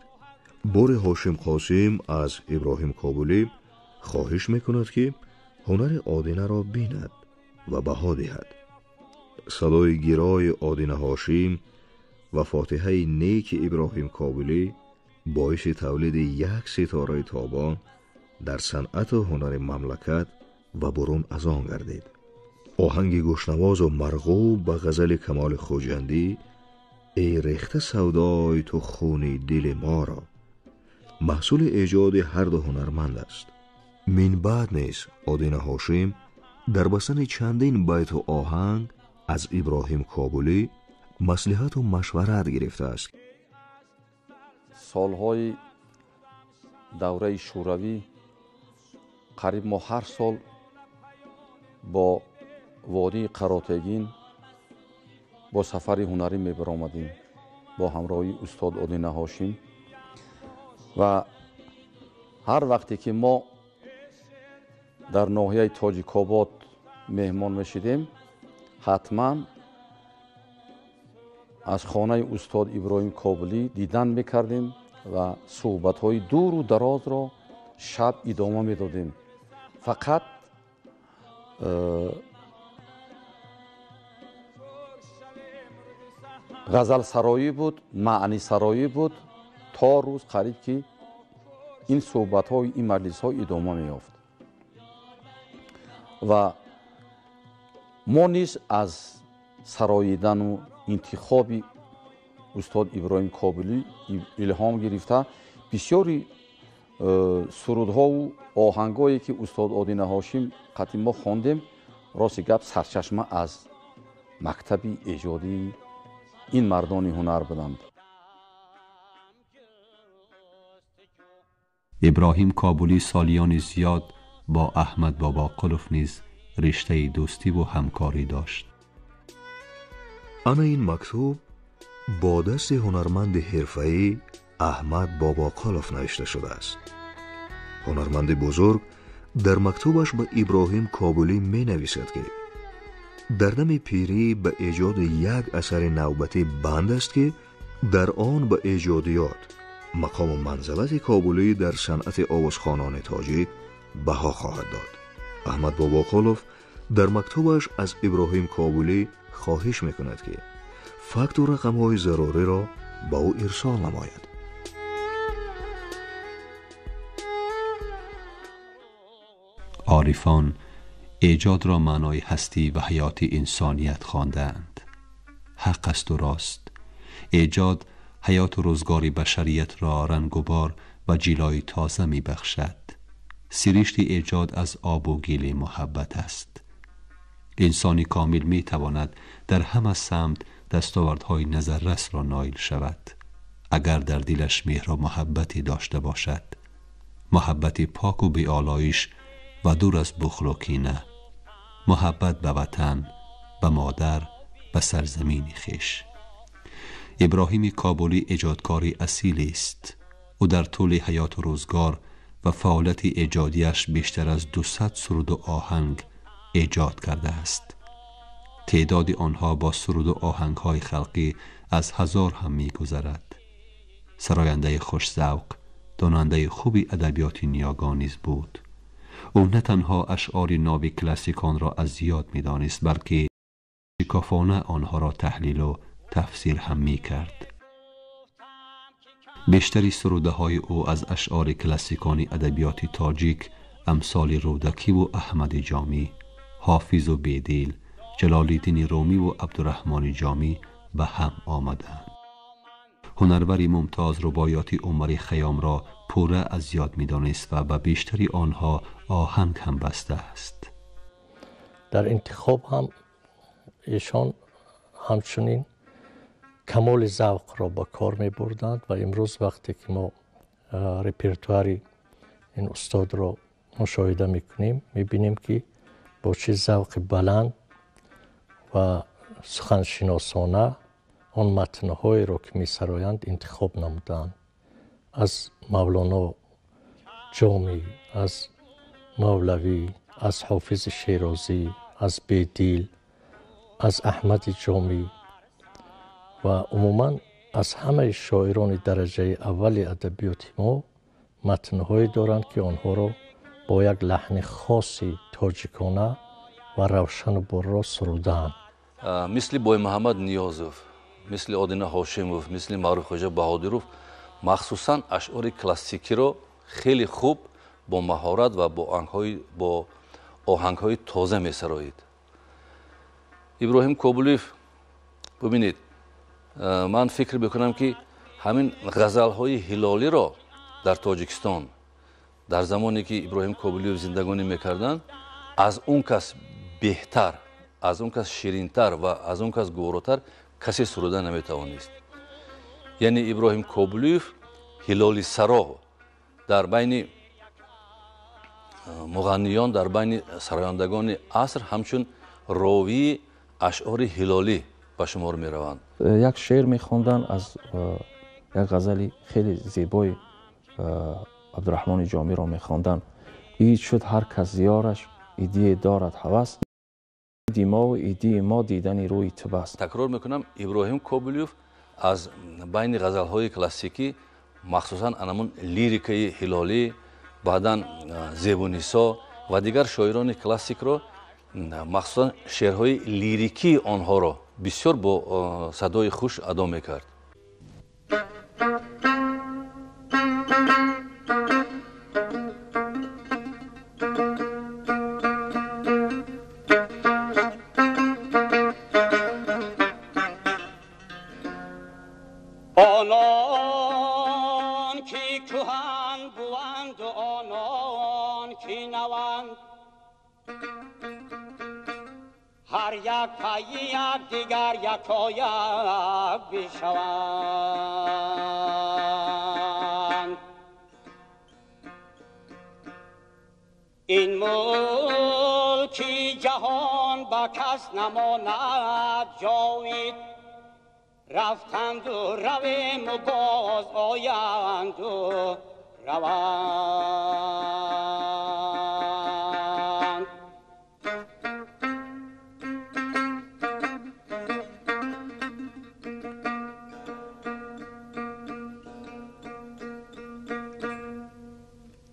Бори Ҳошим Қосим аз Иброҳим Кобулӣ хоҳиш мекунад, ки ҳунари Одинаро бинад ва баҳо диҳад. Садои гирои Одина Ҳошим ва фотиҳаи неки Иброҳим Кобулӣ боиси тавлиди як ситораи тобон дар санъату ҳунари мамлакат ва бурун аз он гардид. Оҳанги гӯшнавозу марғуб ба ғазали Камоли Хуҷандӣ «Эй рехта савдои ту хуни дили моро» маҳсули эҷоди ҳар ду ҳунарманд аст. Минбаъд низ Одина Ҳошим дар бастани чандин байту оҳанг аз Иброҳим Кобулӣ маслиҳату машварат гирифтааст. Солҳои давраи шӯравӣ қариб мо ҳар сол бо водии Қаротегин бо сафари ҳунарӣ мебаромадем бо ҳамроҳии устод Одина Ҳошим ва ҳар вақте ки мо дар ноҳияи Тоҷикобод меҳмон мешидем, ҳатман аз хонаи устод Иброҳим Кобулӣ дидан мекардем ва суҳбатҳои дуру дарозро шаб идома медодем. Фақат ғазалсароӣ буд, маънисароӣ буд, то рӯз қариб ки ин суҳбатҳои ин маҷлисҳо идома меёфт. Ва мо низ аз сароидану интихоби устод Иброҳим Кобулӣ илҳом гирифта бисёри сурудҳову оҳангое ки устод Одина Ҳошим қатъи мо хондем, рости гап сарчашма аз мактаби эҷодии ин мардони ҳунар буданд. Иброҳим Кобулӣ солиёни зиёд бо Аҳмад Бобоқулов низ риштаи дӯстиву ҳамкорӣ дошт. Ана ин мактуб бо дасти ҳунарманди ҳирфаӣ Аҳмад Бобоқулов навишта шудааст. Ҳунарманди бузург дар мактубаш ба Иброҳим Кобулӣ менависад, ки дар дами пирӣ ба эҷоди як асари навбатӣ банд аст, ки дар он ба эҷодиёт, мақому манзалати Кобулӣ дар санъати овозхонони тоҷик баҳо хоҳад дод. Аҳмад Бобоқулов дар мактубаш аз Иброҳим Кобулӣ хоҳиш мекунад, ки факту рақамҳои заруриро ба ӯ ирсол намояд. Орифон эҷодро маънои ҳастӣ ва ҳаёти инсоният хондаанд. Ҳақ асту рост, эҷод ҳаёту рӯзгори башариятро рангубор ва ҷилои тоза мебахшад. Сиришти эҷод аз обу гили муҳаббат аст. Инсони комил метавонад дар ҳама самт дастовардҳои назаррасро ноил шавад, агар дар дилаш меҳру муҳаббате дошта бошад, муҳаббати поку беолоиш ва дур аз бухлу кина, муҳаббат ба ватан, ба модар, ба сарзамини хеш. Иброҳими Кобулӣ эҷодкори асилест. Ӯ дар тӯли ҳаёту рӯзгор ва фаъолияти эҷодиаш бештар аз 200 суруду оҳанг эҷод кардааст. Теъдоди онҳо бо суруду оҳангҳои халқӣ аз 1000 ҳам мегузарад. Сарояндаи хушзавқ, донандаи хуби адабиёти ниёгон низ буд. Ӯ на танҳо ашъори нави классиконро аз ёд медонист, балки шикофона онҳоро таҳлилу тафсир ҳам мекард. Бештари сурудаҳои ӯ аз ашъори классикони адабиёти тоҷик амсоли Рӯдакиву Аҳмади Ҷомӣ, Ҳофизу Бедил, Ҷалолиддини Румиву Абдураҳмони Ҷомӣ ба ҳам омаданд. Ҳунарвари мумтоз рубоёти Умари Хайёмро пурра аз ёд медонист ва ба бештари онҳо оҳанг ҳам бастааст. Дар интихоб ҳам эшон ҳамчунин камоли завқро ба кор мебурданд ва имрӯз вақте ки мо репертуари ин устодро мушоҳида мекунем, мебинем ки бо чӣ завқи баланд ва суханшиносона он матнҳоеро ки месароянд интихоб намуданд. Аз Мавлоно Ҷомӣ, аз Мавлавӣ, аз Ҳофизи Шерозӣ, аз Бедил, аз Аҳмади Ҷомӣ ва умуман аз ҳамаи шоирони дараҷаи аввали адабиёти мо матнҳое доранд, ки онҳоро бо як лаҳни хоси тоҷикона ва равшану бурро сурудаанд. Мисли Боймуҳаммад Ниёзов, мисли Одина Ҳошимов, мисли Маъруфхоҷа Баҳодиров махсусан ашъори классикиро хеле хуб бо маҳорат ва бо оҳангҳои тоза месароид. Иброҳим Кобулиев, бубинед, ман фикр мекунам, ки ҳамин ғазалҳои ҳилолиро дар Тоҷикистон дар замоне ки Иброҳим Кобулиев зиндагонӣ мекарданд, аз он кас беҳтар, аз он кас ширинтар ва аз он кас гуворотар касе суруда наметавонист. Яъне Иброҳим Кобулиев ҳилоли саро дар байни муғанниён, дар байни сарояндагони аср ҳамчун ровии ашъори ҳилолӣ ба шумор мераванд. Як шеър мехонданд аз як ғазали хеле зебои Абдураҳмони Ҷомиро мехонданд. Ид шуд ҳар кас зиёраш, идие дорад ҳавас, иди мову идии мо дидани рӯи ту бас. Такрор мекунам, Иброҳим Кобулиев аз байни ғазалҳои классикӣ махсусан анамун лирикаи ҳилолӣ, баъдан Зебунисо ва дигар шоирони классикро, махсусан шеърҳои лирикии онҳоро бисёр бо садои хуш адо мекард. آنان که کهن بوند و آنان که نوند، هر یک پی یک دیگر یکایک بشوند. این ملکی جهان به کس نماند جاوید، رفتند و رویم و باز آیند و روند.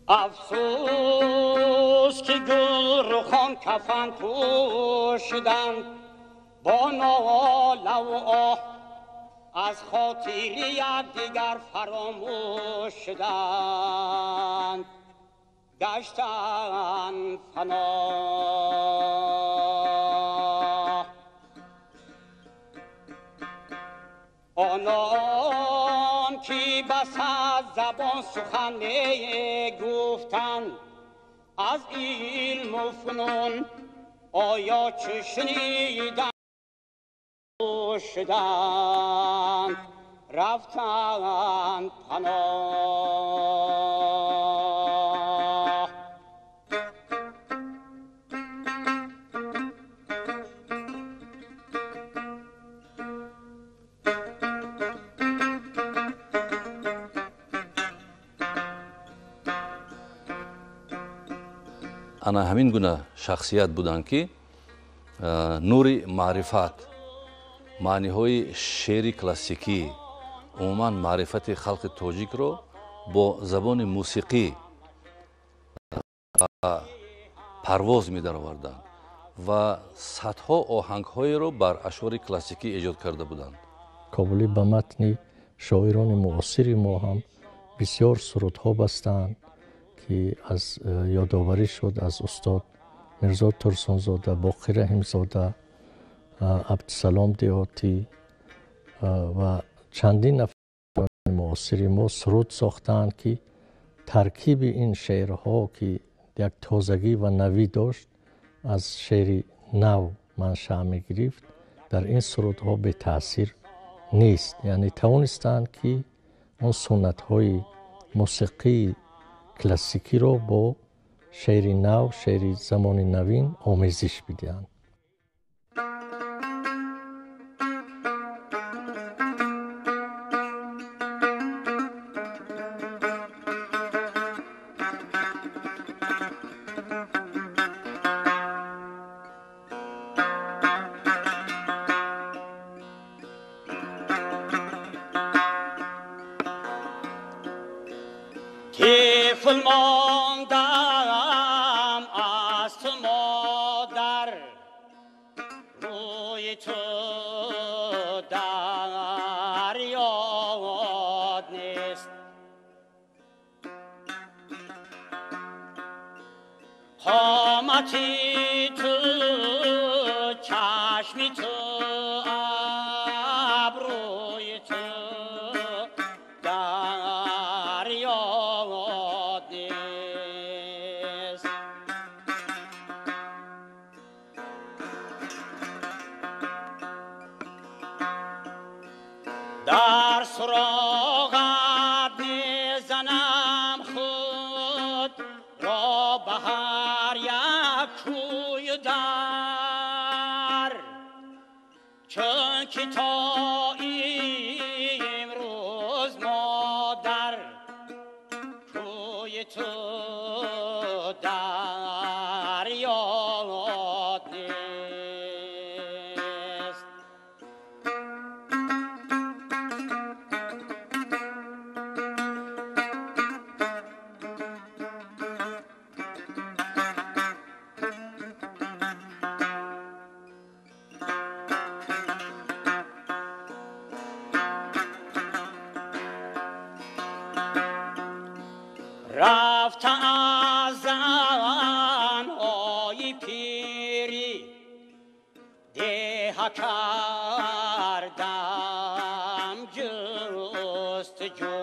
افسوس که گل رخان کفن پوشیدند، با ناله و آه از خاطر یکدیگر فراموش شدند، گشتند فنا. آنان که بس از زبان سخن گفتند از علم و فنون، آیا چه شنیدند شدند، رفتند پناه. Ана ҳамин гуна шахсият буданд, ки нури маърифат, маъниҳои шеъри классикӣ, умуман маърифати халқи тоҷикро бо забони мусиқӣ парвоз медароварданд ва садҳо оҳангҳоеро бар ашъори классикӣ эҷод карда буданд. Кобулӣ ба матни шоирони муосири мо ҳам бисёр сурудҳо бастанд, ки аз ёдоварӣ шуд аз устод Мирзо Турсунзода, Боқир Раҳимзода, Абдусалом Деҳотӣ ва чандин нафари муосири мо суруд сохтаанд, ки таркиби ин шеърҳо, ки як тозагӣ ва навӣ дошт, аз шеъри нав маншаъ мегирифт, дар ин сурудҳо бетаъсир нест. Яъне тавонистанд, ки он суннатҳои мусиқии классикиро бо шеъри нав, шеъри замони навин омезиш бидиҳанд. Тифл мондам аз ту модар, рӯи ту дар ёд нест. Қомати ту, чашми ту, абрӯи ту дар ёд нест. Дар суроғат мезанам худ ро ба ҳар як кӯю дар, чунки то имрӯз модар кӯи ту дар ёд нест. Рафта аз занҳои пирӣ деҳа кардам ҷустуҷӯ,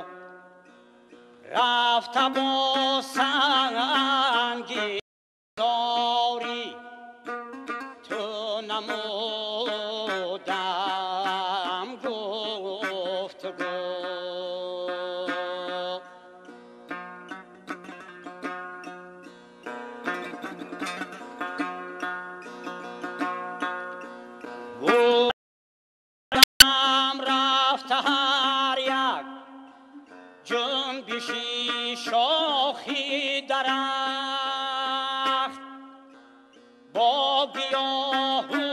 рафта бо санги зорӣ ту намудам гуфтугӯ. Гӯям рафта ҳар як ҷунбиши шохи дарахт, бо гиёҳу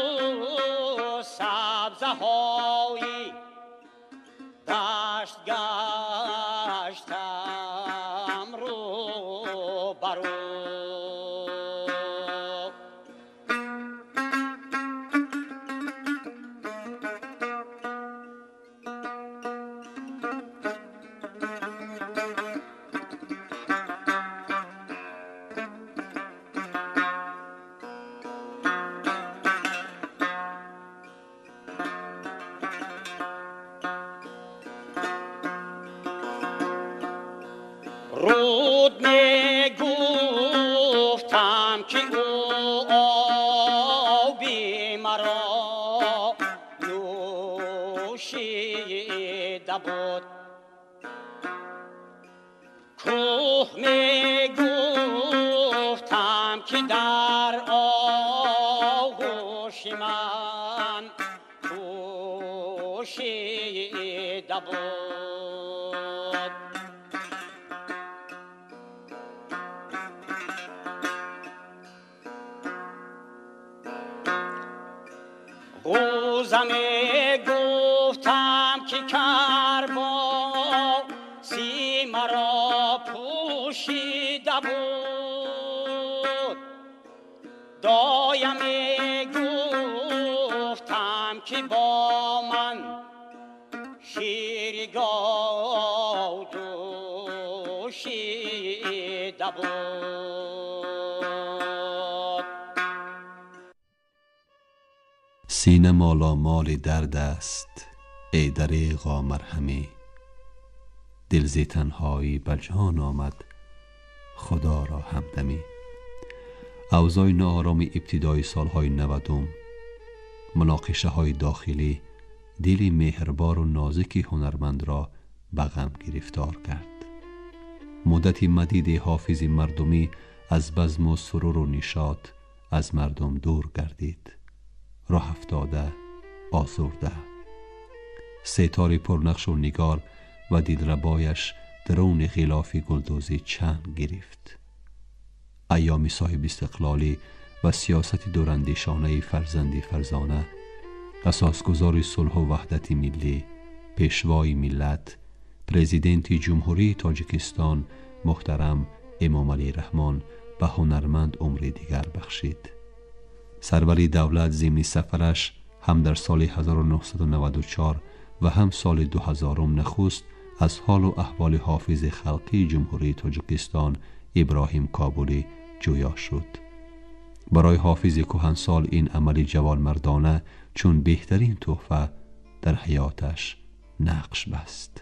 сабзаҳои дашт гаштам рӯбарӯ. Руд мегуфтам, ки ӯ оби маро нӯшида буд, кӯҳ мегуфтам, ки дар оғӯши ман пӯшида буд. Рӯза мегуфтам ки карбоси маро пӯшида буд, доя мегуфтам ки бо ман шири гов дӯшида буд. Сина моломоли дард аст, эй дареғо марҳамӣ, дил зи танҳоӣ ба ҷон омад, Худоро ҳамдамӣ. Авзои ноороми ибтидои солҳои 90, муноқишаҳои дохилӣ дили меҳрбору нозики ҳунармандро ба ғам гирифтор кард. Муддати мадиди ҳофизи мардумӣ аз базму суруру нишот аз мардум дур гардид, роҳ афтода, озурда. Сетори пурнақшу нигор ва дилрабояш даруни ғилофи гулдӯзӣ чанг гирифт. Айёми соҳибистиқлолӣ ва сиёсати дурандешонаи фарзанди фарзона, асосгузори сулҳу ваҳдати миллӣ, пешвои миллат, президенти Ҷумҳурии Тоҷикистон муҳтарам Эмомалӣ Раҳмон ба ҳунарманд умри дигар бахшид. Сарвари давлат зимни сафараш ҳам дар соли 1994 ва ҳам соли 2000 нахуст аз ҳолу аҳволи ҳофизи халқии Ҷумҳурии Тоҷикистон Иброҳим Кобулӣ ҷӯё шуд. Барои ҳофизи кӯҳансол ин амали ҷавонмардона чун беҳтарин тӯҳфа дар ҳаёташ нақш баст.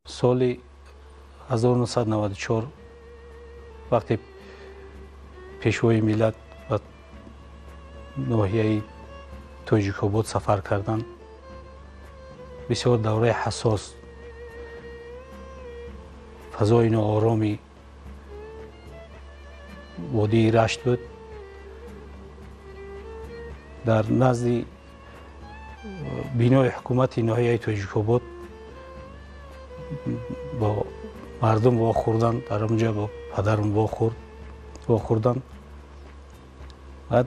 Соли 1994 вақте пешвои миллат ба ноҳияи Тоҷикобод сафар карданд, бисёр давраи ҳассос, фазои ноороми водии Рашт буд. Дар назди бинои ҳукумати ноҳияи Тоҷикобод бо мардум вохӯрдан, дар онҷо бо падарам вохӯрдан. Баъд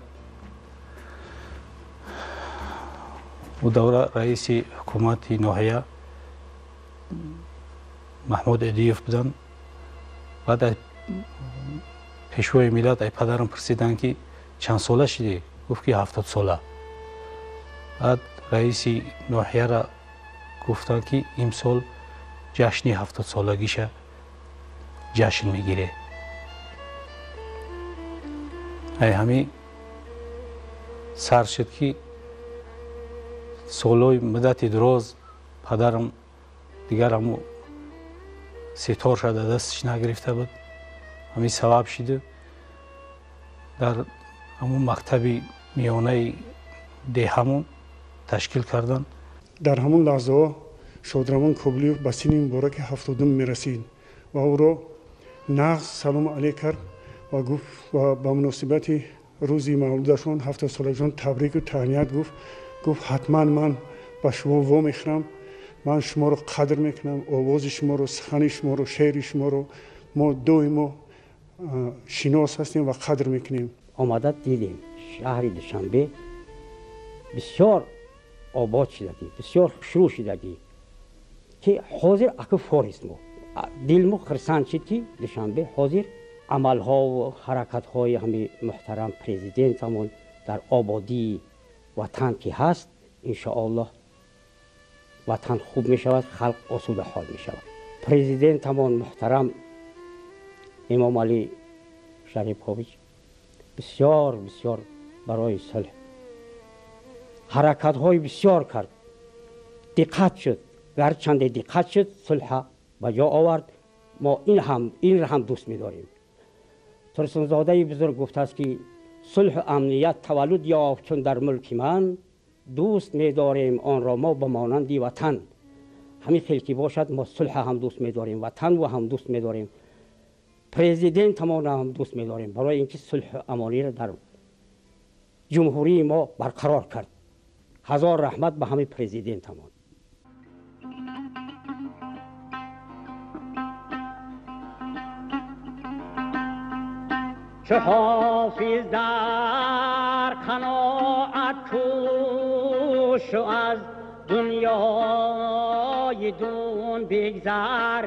у давра раиси ҳукумати ноҳия Маҳмуд Эдиев буданд. Баъд пешвои миллат ай падарам пурсиданд, ки чанд сола шудӣ? Гуфт, ки 70 сола. Баъд раиси ноҳияра гуфтанд, ки имсол ҷашни 70-солагиша ҷашн мегире. Ай ҳами сар шуд, ки солҳои муддати дароз падарам дигар ҳаму сеторша дар дасташ нагирифта буд. Ҳамин сабаб шуду дар ҳамун мактаби миёнаи деҳамон ташкил карданд. Дар ҳамон лаҳзаҳо Шодравон Кобулиев ба синни мубораки 70 мерасид ва ӯро нағз салому алейк кард ва гуфт ва ба муносибати рӯзи мавлудашон 70-солагишон табрику таҳният гуфт. Гуфт, ҳатман ман ба шумо вомехӯрам, ман шуморо қадр мекунам, овози шуморо, сухани шуморо, шеъри шуморо мо доимо шинос ҳастем ва қадр мекунем. Омада дидем шаҳри Душанбе бисёр обод шудагӣ, бисёр хушрӯ шудагӣ, ки ҳозир аку форист мо дилмо хирсанд шид, ки Душанбе ҳозир амалҳову ҳаракатҳои ҳами муҳтарам президентамон дар ободии ватан ки ҳаст, иншоаллоҳ ватан хуб мешавад, халқ осуда ҳол мешавад. Президентамон муҳтарам Эмомалӣ Шарипович бисёр бисёр барои сулҳ ҳаракатҳои бисёр кард, диққат шуд, гарчанде диққат шуд, сулҳа ба ҷо овард. Мо инро ҳам дӯст медорем. Турсунзодаи бузург гуфтааст, ки сулҳу амният таваллуд ёфт чун дар мулки ман, дӯст медорем онро мо ба монанди ватан. Ҳамин хел ки бошад, мо сулҳа ҳам дӯст медорем, ватанро ҳам дӯст медорем, президентамонро ҳам дӯст медорем, барои ин ки сулҳу амониро дар ҷумҳурии мо барқарор кард. Ҳазор раҳмат ба ҳамин президентамон. Чу ҳофиз дар қаноат кӯшу аз дунёи дун бигзар,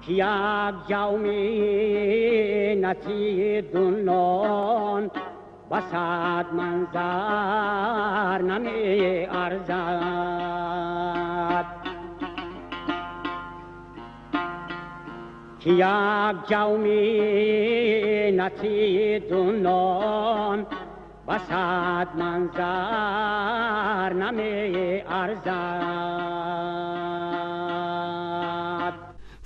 ки як ҷавми натии дунон ба сад манзар намеарзад. Ки як ҷавми натии дунон ба сад манзар намеарзад.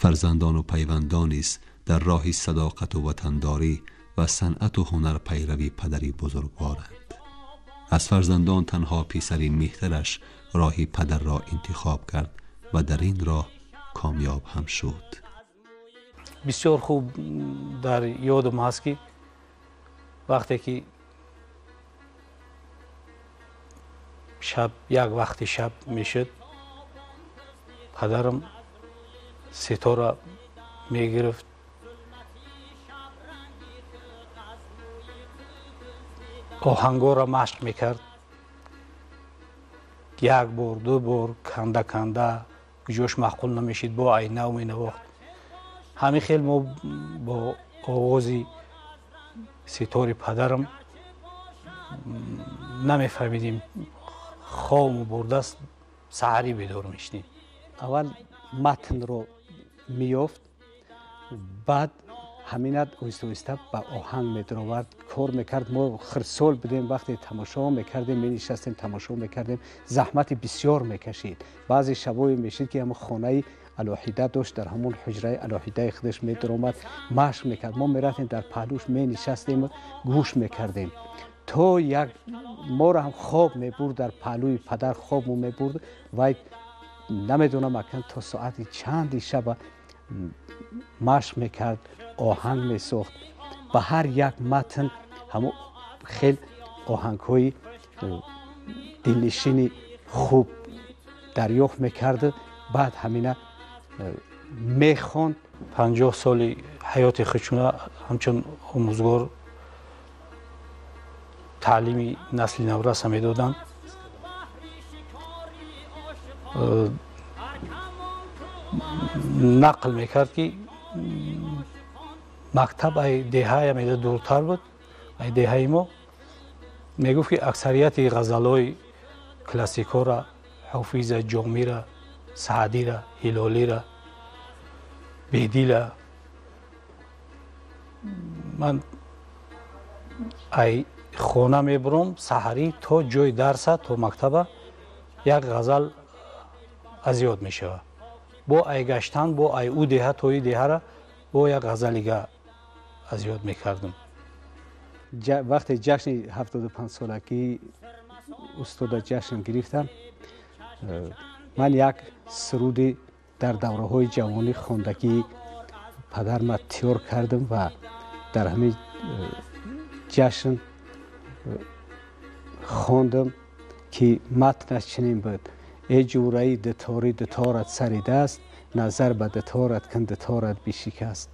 Фарзандону пайвандон низ дар роҳи садоқату ватандорӣ ва санъату ҳунар пайрави падари бузургворанд. Аз фарзандон танҳо писари меҳтараш роҳи падарро интихоб кард ва дар ин роҳ комёб ҳам шуд. Бисёр хуб дар ёдам ҳаст, ки вақте ки шаб як вақти шаб мешуд, падарам ситора мегирифт, оҳангоро машқ мекард, як бор, ду бор канда канда, куҷош маъқул намешид, бо айнав менавохт. Ҳамин хел мо бо овози ситори падарам намефаҳмидем, хобму бурдаст, саҳарӣ бедор мешудем. Аввал матнро меёфт, баъд ҳаминат оҳиста оҳиста ба оҳанг медаровард, кор мекард. Мо хирсол будем, вақте тамошо мекардем, менишастем, тамошо мекардем, заҳмати бисёр мекашид. Баъзе шабое мешид, ки ҳамон хонаи алоҳида дошт, дар ҳамон ҳуҷраи алоҳидаи худаш медаромад, машқ мекард. Мо мерафтем дар паҳлӯш менишастем, гӯш мекардем, то як моро ҳам хоб мебурд, дар паҳлӯи падар хобмо мебурд. Вай намедонам акан то соати чанди шаба машқ мекард, оҳанг месохт. Ба ҳар як матн ҳамон хел оҳангҳои дилнишини хуб дарёфт мекард, баъд ҳамина мехонд. 50 соли ҳаёти худшуна ҳамчун омӯзгор таълими насли навраса медоданд. Нақл мекард, ки мактаб ай деҳая меда дуртар буд, ай деҳаи мо. Мегуфт, ки аксарияти ғазалҳои классикҳоро, Ҳофиза, Ҷомира, Саъдира, Ҳилолира, Бедила ман ай хона мебурам саҳарӣ то ҷои дарса, то мактаба як ғазал аз ёд мешавад. Бо ай гаштан, бо ай ӯ деҳа то и деҳара бо як ғазалига аз ёд мекардам. Вақте ҷашни 75-солагии устода ҷашн гирифтам, ман як суруди дар давраҳои ҷавонӣ хондагии падарма тиёр кардам ва дар ҳамин ҷашн хондам, ки матнаш чунин буд: э ҷураи дуторӣ дуторат сари даст, назар ба дуторат кун, дуторат бишикаст.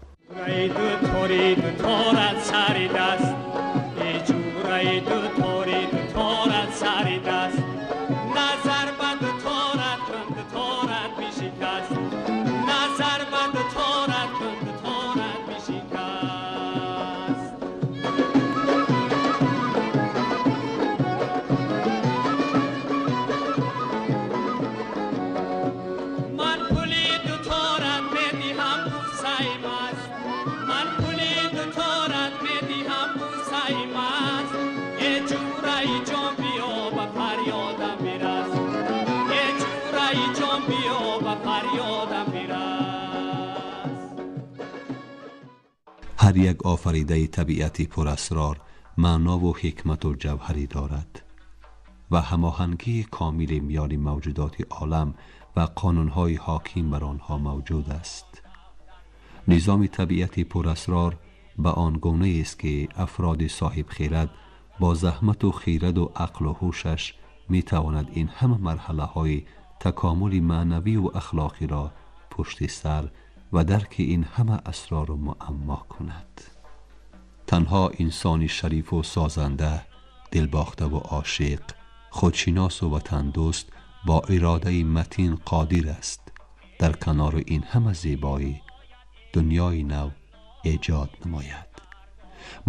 Ҳар як офаридаи табиати пурасрор маънову ҳикмату ҷавҳарӣ дорад ва ҳамоҳангии комили миёни мавҷудоти олам ва қонунҳои ҳоким бар онҳо мавҷуд аст. Низоми табиати пурасрор ба он гунаест, ки афроди соҳибхирад бо заҳмату хираду ақлу ҳушаш метавонад ин ҳама марҳалаҳои такомули маънавию ахлоқиро пушти сар ва дарки ин ҳама асрору муаммо кунад. Танҳо инсони шарифу созанда, дилбохтаву ошиқ, худшиносу ватандӯст бо иродаи матин қодир аст дар канори ин ҳама зебоӣ дунёи нав эҷод намояд.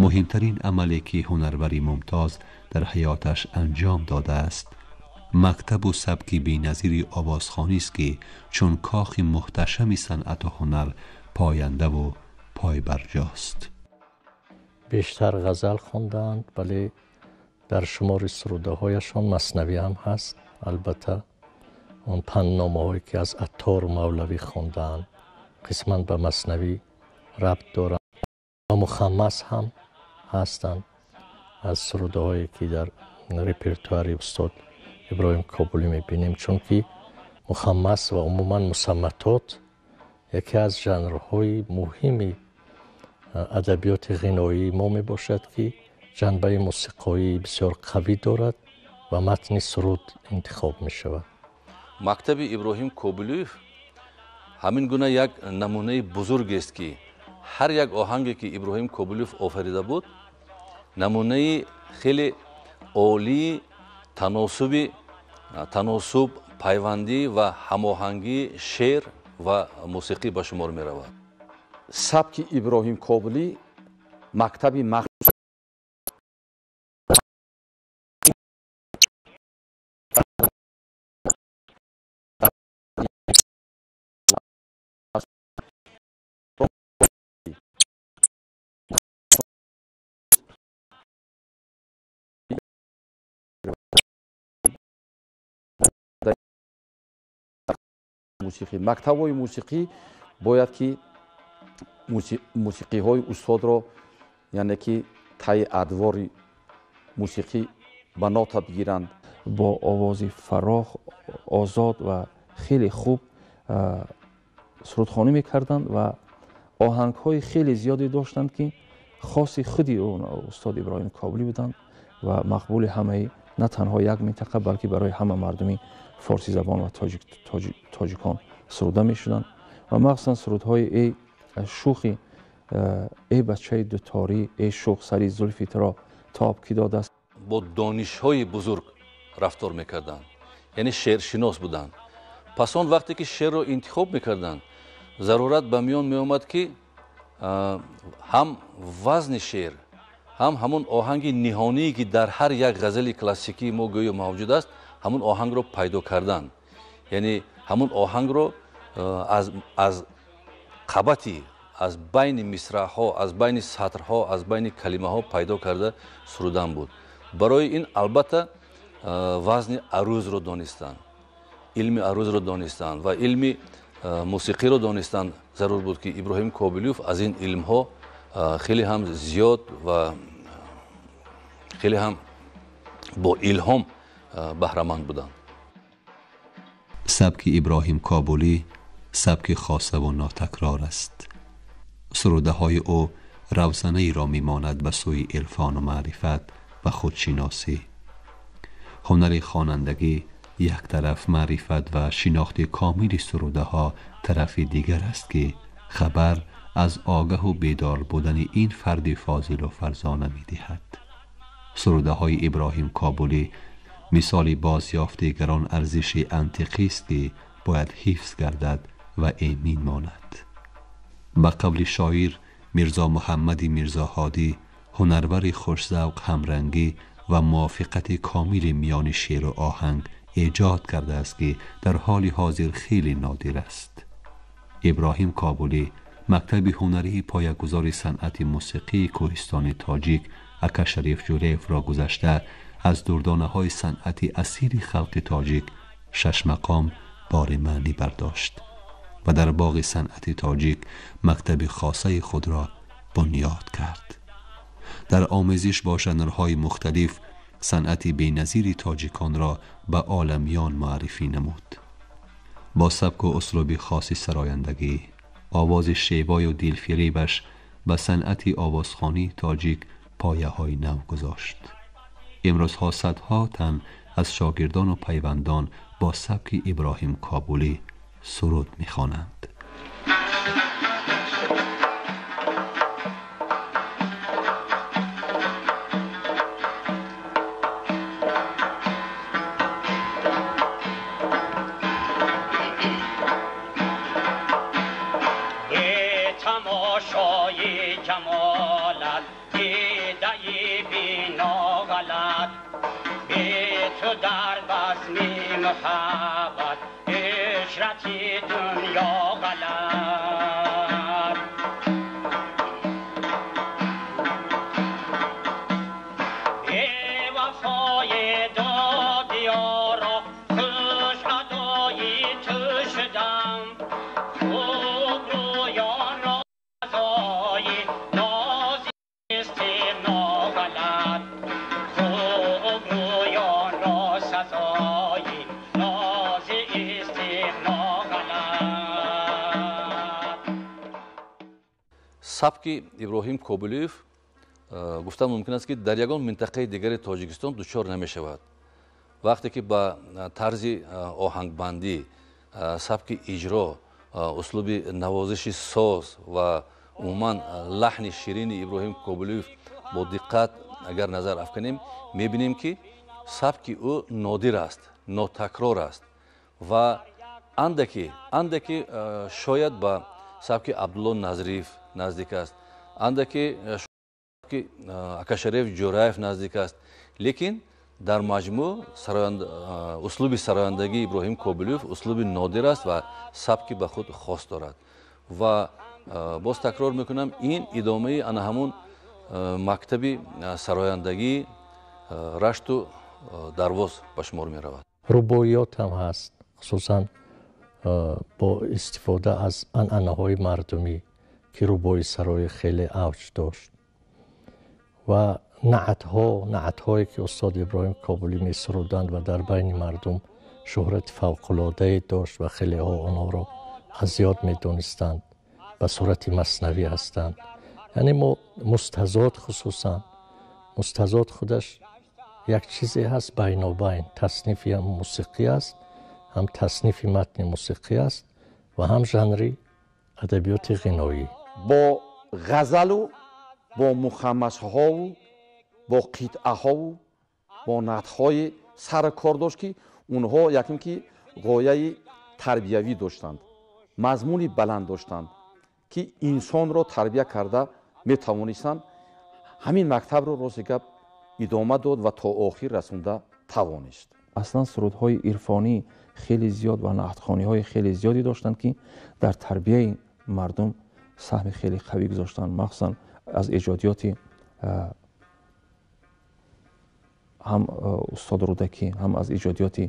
Муҳимтарин амале ки ҳунарвари мумтоз дар ҳаёташ анҷом додааст, мактабу сабки беназири овозхонист, ки чун кохи муҳташами санъату ҳунар пояндаву пойбарҷост. Бештар ғазал хонданд, вале дар шумори сурудаҳояшон маснавӣ ҳам ҳаст. Албатта, он пандномаҳое ки аз Аттору Мавлавӣ хондаанд, қисман ба маснавӣ рабт доранд ва мухаммас ҳам ҳастанд аз сурудаҳое ки дар репертуари устод Иброҳим Кобулӣ мебинем, чунки мухаммас ва умуман мусамматот яке аз жанрҳои муҳими адабиёти ғиноии мо мебошад, ки ҷанбаи мусиқоии бисёр қавӣ дорад ва матни суруд интихоб мешавад. Мактаби Иброҳим Кобулиев ҳамин гуна як намунаи бузургест, ки ҳар як оҳанге ки Иброҳим Кобулиев офарида буд, намунаи хеле олии таносуб, пайвандӣ ва ҳамоҳангии шеър ва мусиқӣ ба шумор меравад. Сабки Иброҳим Кобулӣ мактаби махсус мусиқӣ. Мактабҳои мусиқӣ бояд ки мусиқиҳои устодро, яъне ки таи адвори мусиқӣ ба нота бигиранд. Бо овози фарох, озод ва хеле хуб сурудхонӣ мекарданд ва оҳангҳои хеле зиёде доштанд, ки хоси худи устод Иброҳим Кобулӣ буданд ва мақбули ҳамаи на танҳо як минтақа, балки барои ҳама мардуми форсизабон ва тоҷикон суруда мешуданд ва махсусан сурудҳои эй шӯхи, эй бачаи дуторӣ, эй шӯх сари зулфи туро тоб ки додааст. Бо донишҳои бузург рафтор мекарданд, яъне шеършинос буданд. Пас он вақте ки шеърро интихоб мекарданд, зарурат ба миён меомад, ки ҳам вазни шеър, ҳам ҳамун оҳанги ниҳоние ки дар ҳар як ғазали классикии мо гӯё мавҷуд аст, ҳамун оҳангро пайдо кардан, яъне ҳамун оҳангро аз қабати, аз байни мисраъҳо, аз байни сатрҳо, аз байни калимаҳо пайдо карда сурудан буд. Барои ин албатта вазни арӯзро донистан, илми арӯзро донистан ва илми мусиқиро донистан зарур буд, ки Иброҳим Кобулиев аз ин илмҳо хеле ҳам зиёд ва хеле ҳам бо илҳом баҳраманд буданд. Сабки Иброҳим Кобулӣ сабки хосаву нотакрор аст. Сурудаҳои ӯ равзанаеро мемонад ба сӯи ирфону маърифат ва худшиносӣ. Ҳунари хонандагӣ як тараф, маърифат ва шинохти комили сурудаҳо тарафи дигар аст, ки хабар аз огаҳу бедор будани ин фарди фозилу фарзона медиҳад. Сурудаҳои Иброҳим Кобулӣ мисоли бозёфти гарон арзиши антиқист, ки бояд ҳифз гардад ва эмин монад. Ба қавли шоир Мирзо Муҳаммади Мирзоҳодӣ, ҳунарвари хушзавқ ҳамрангӣ ва мувофиқати комили миёни шеъру оҳанг эҷод кардааст, ки дар ҳоли ҳозир хеле нодир аст. Иброҳим Кобулӣ мактаби ҳунарии поягузори санъати мусиқии кӯҳистони тоҷик Ака Шариф Ҷуреевро гузашта, аз дурдонаҳои санъати асири халқи тоҷик шашмақом бори маънӣ бардошт ва дар боғи санъати тоҷик мактаби хосаи худро бунёд кард. Дар омезиш бо жанрҳои мухталиф санъати беназири тоҷиконро ба оламиён муаррифӣ намуд. Бо сабку услуби хоси сарояндагӣ, овози шевою дилфиребаш ба санъати овозхонии тоҷик пояҳои нав гузошт. Имрӯзҳо садҳо тан аз шогирдону пайвандон бо сабки Иброҳим Кобулӣ суруд мехонанд. محبت عشرتی دنیا غلط بی وفای دادیارا خوش ادای تو شدم، خوب رویان را سزای ناز استغنا غلط، خوب رویان را سزای Сабки Иброҳим Кобулиев гуфтан мумкин аст, ки дар ягон минтақаи дигари Тоҷикистон дучор намешавад. Вақте ки ба тарзи оҳангбандӣ, сабки иҷро, услуби навозиши соз ва умуман лаҳни ширини Иброҳим Кобулиев бо диққат агар назар афканем, мебинем, ки сабки ӯ нодир аст, нотакрор аст ва андаке шояд ба сабки Абдулло Назриев наздик аст, андаке Акашариф Ҷӯраев наздик аст, лекин дар маҷмӯъ услуби сарояндагии Иброҳим Кобулиев услуби нодир аст ва сабки ба худ хос дорад. Ва боз такрор мекунам, ин идомаи ана ҳамун мактаби сарояндагии Рашту Дарвоз ба шумор меравад. Рубоиёт ҳам ҳаст, хусусан бо истифода аз анъанаҳои мардумӣ, ки рубоисароӣ хеле авҷ дошт, ва наътҳо, наътҳое ки устод Иброҳим Кобулӣ месуруданд ва дар байни мардум шӯҳрати фавқулоддае дошт ва хелеҳо онҳоро аз ёд медонистанд, ба сурати маснавӣ ҳастанд. Яъне мо мустазод, хусусан мустазод худаш як чизе ҳаст байнобайн, таснифи ҳам мусиқӣ аст, ҳам таснифи матни мусиқӣ аст ва ҳам жанри адабиёти ғиноӣ. Бо ғазалу бо мухаммасҳову бо қитъаҳову бо наътҳои сар кор дошт, ки онҳо якум ки ғояи тарбиявӣ доштанд, мазмуни баланд доштанд, ки инсонро тарбия карда метавонистанд. Ҳамин мактабро рости гап идома дод ва то охир расонда тавонист. Аслан сурудҳои ирфонӣ хеле зиёд ва наътхониҳои хеле зиёде доштанд, ки дар тарбияи мардум саҳми хеле қавӣ гузоштанд, махсусан аз эҷодиёти ҳам устод Рӯдакӣ, ҳам аз эҷодиёти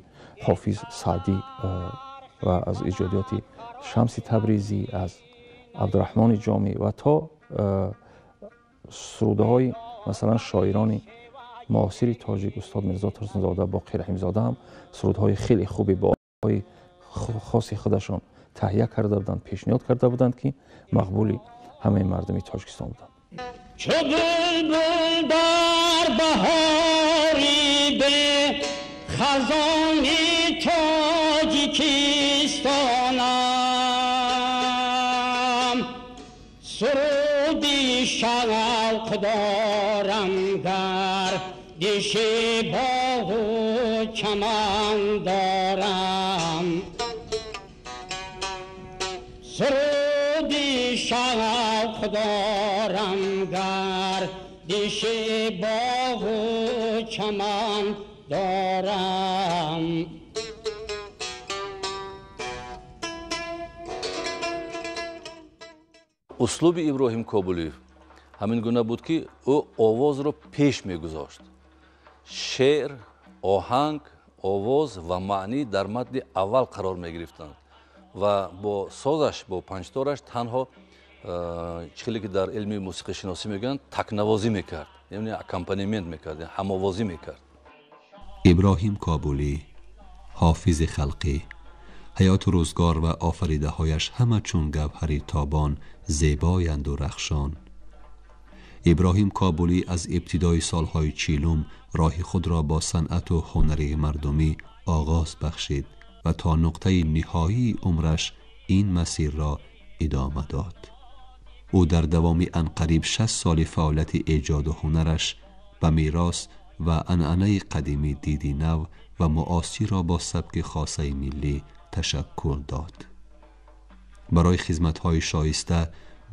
Ҳофиз Саъдӣ ва аз эҷодиёти Шамси Табризӣ, аз Абдураҳмони Ҷомӣ ва то сурудаҳои масалан шоирони муосири тоҷик устод Мирзо Турсунзода, Боқир Раҳимзода ҳам сурудҳои хеле хуби бо хоси худашон таҳия карда буданд, пешниҳод карда буданд, ки мақбули ҳамаи мардуми Тоҷикистон буданд. Чу булбул дар баҳори бе хазони Тоҷикистонам, دارم گردش باغ و چمن دارم سرودی شوق دارم گردش باغ و چمن دارم. Услуби Иброҳим Кобулиев ҳамин гуна буд, ки ӯ овозро пеш мегузошт. Шеър, оҳанг, овоз ва маънӣ дар матни аввал қарор мегирифтанд ва бо созаш, бо панҷтораш танҳо чӣ хеле ки дар илми мусиқишиносӣ мегӯянд, такнавозӣ мекард, яъне аккомпанемент мекард, ҳамовозӣ мекард. Иброҳим Кобулӣ, ҳофизи халқӣ, ҳаёту рӯзгор ва офаридаҳояш ҳама чун гавҳари тобон зебоянду рахшон. Иброҳим Кобулӣ аз ибтидои солҳои 40 роҳи худро бо санъату ҳунари мардумӣ оғоз бахшид ва то нуқтаи ниҳоии умраш ин масирро идома дод. Ӯ дар давоми анқариб 60 соли фаъолияти эҷоду ҳунараш ба мерос ва анъанаи қадимӣ диди нав ва муосирро бо сабки хосаи миллӣ ташаккул дод. Барои хизматҳои шоиста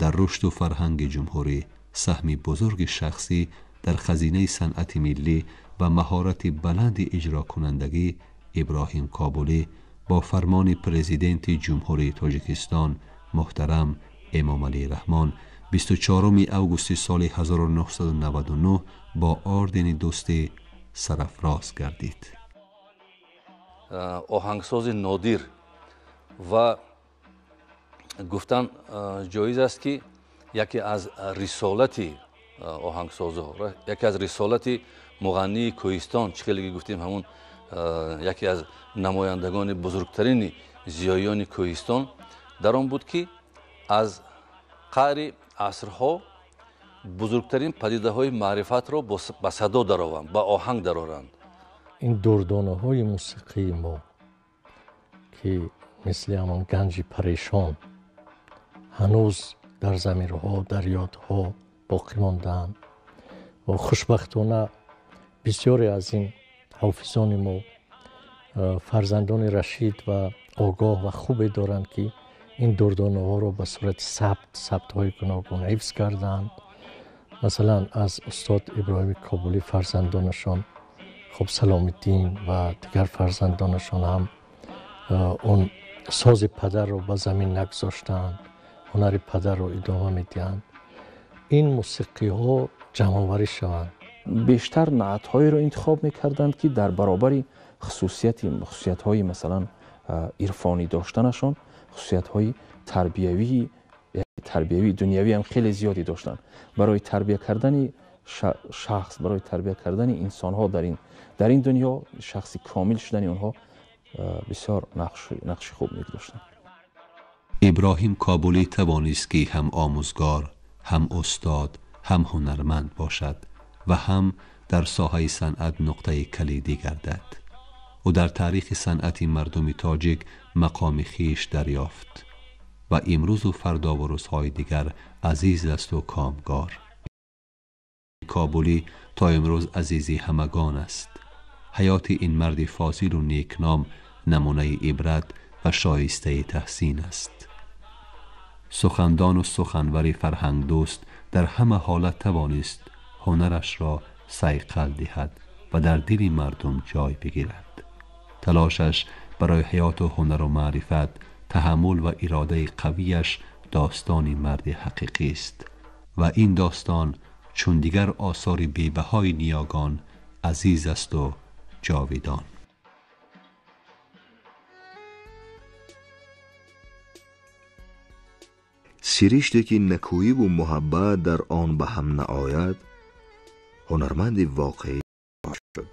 дар рушду фарҳанги ҷумҳурӣ, саҳми бузурги шахсӣ дар хазинаи санъати миллӣ ва маҳорати баланди иҷрокунандагӣ, Иброҳим Кобулӣ бо фармони президенти Ҷумҳурии Тоҷикистон муҳтарам Эмомалӣ Раҳмон 24 августи соли 1999 бо ордени дӯстӣ сарафроз гардид. Оҳангсози нодир ва гуфтан ҷоиз аст, ки яке аз рисолати оҳангсозҳо, яке аз рисолати муғаннии кӯҳистон, чӣ хеле ки гуфтем, ҳамун яке аз намояндагони бузургтарини зиёиёни кӯҳистон дар он буд, ки аз қаъри асрҳо бузургтарин падидаҳои маърифатро ба садо дарованд, ба оҳанг дароранд. Ин дурдонаҳои мусиқии мо, ки мисли ҳамон ганҷи парешон ҳанӯз дар замирҳо, дар ёдҳо боқӣ мондаанд ва хушбахтона бисёре аз ин ҳофизони мо фарзандони рашид ва огоҳ ва хубе доранд, ки ин дурдонаҳоро ба сурати сабтҳои гуногун ҳифз карданд. Масалан, аз устод Иброҳими Кобулӣ фарзандонашон, хуб, Саломиддин ва дигар фарзандонашон ҳам он сози падарро ба замин нагузоштаанд, ҳунари падарро идома медиҳанд. Ин мусиқиҳо ҷамъоварӣ шаванд. Бештар наътҳоеро интихоб мекарданд, ки дар баробари хусусиятҳои масалан ирфонӣ доштанашон, хусусиятҳои тарбиявӣ дунявӣ ҳам хеле зиёде доштанд. Барои тарбия кардани шахс, барои тарбия кардани инсонҳо дар ин дунё, шахси комил шудани онҳо бисёр нақши хуб мегузоштанд. Иброҳим Кобулӣ тавонист, ки ҳам омӯзгор, ҳам устод, ҳам ҳунарманд бошад ва ҳам дар соҳаи санъат нуқтаи калидӣ гардад. Ӯ дар таърихи санъати мардуми тоҷик мақоми хиш дарёфт ва имрӯзу фардову рӯзҳои дигар азиз асту комгор. Кобулӣ то имрӯз азизи ҳамагон аст. Ҳаёти ин марди фозилу некном намунаи ибрат ва шоистаи таҳсин аст. Сухандону суханвари фарҳангдӯст дар ҳама ҳолат тавонист ҳунарашро сайқал диҳад ва дар дили мардум ҷой бигирад. Талошаш барои ҳаёту ҳунару маърифат, таҳаммул ва иродаи қавияш достони марди ҳақиқист ва ин достон чун дигар осори бебаҳои ниёгон азиз асту ҷовидон. Сириште ки накӯиву муҳаббат дар он ба ҳам наояд, ҳунарманди воқеӣ бошад.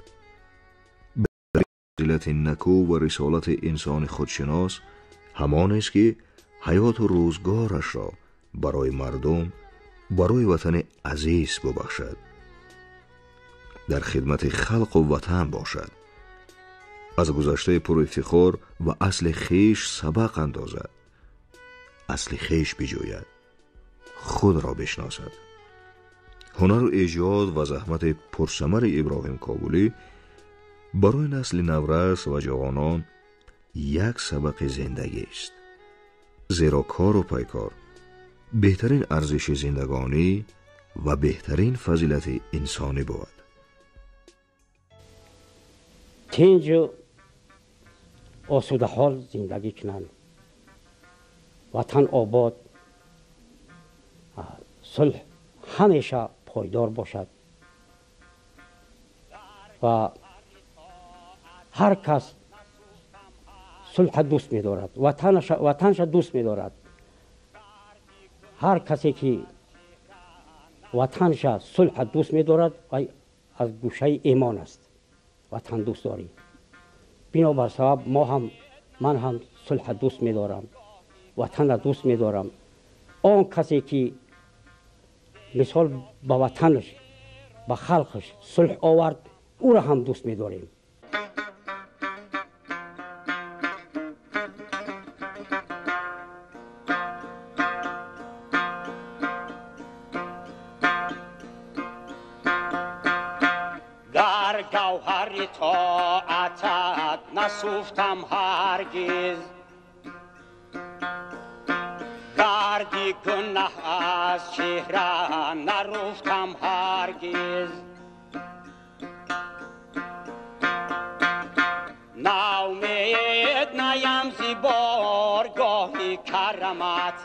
Фазилати накӯ ва рисолати инсони худшинос ҳамонест, ки ҳаёту рӯзгорашро барои мардум, барои ватани азиз бубахшад, дар хидмати халқу ватан бошад, аз гузаштаи пурэфтихор ва асли хеш сабақ андозад, асли хеш биҷӯяд, худро бишносад. Ҳунару эҷод ва заҳмати пурсамари Иброҳим Кобулӣ барои насли наврас ва ҷавонон як сабақи зиндагист, зеро кору пайкор беҳтарин арзиши зиндагонӣ ва беҳтарин фазилати инсонӣ буд. Тинҷу осудаҳол зиндагӣ кунанд, ватан обод, сулҳ ҳамеша пойдор бошад ва ҳар кас сулҳа дӯст медорад, ватанша дӯст медорад. Ҳар касе ки ватанша, сулҳа дӯст медорад, вай аз гӯшаи имон аст, ватандӯстдорӣ. Бинобар сабаб мо ҳам, ман ҳам сулҳа дӯст медорам, ватанра дӯст медорам. Он касе ки мисол ба ватанаш, ба халқаш сулҳ овард, ӯро ҳам дӯст медорем. Дар гавҳари тоатат насуфтам ҳаргиз, гарди гунаҳ аз чеҳра наруфтам ҳаргиз. Наумед наям зи боргоҳи карамат,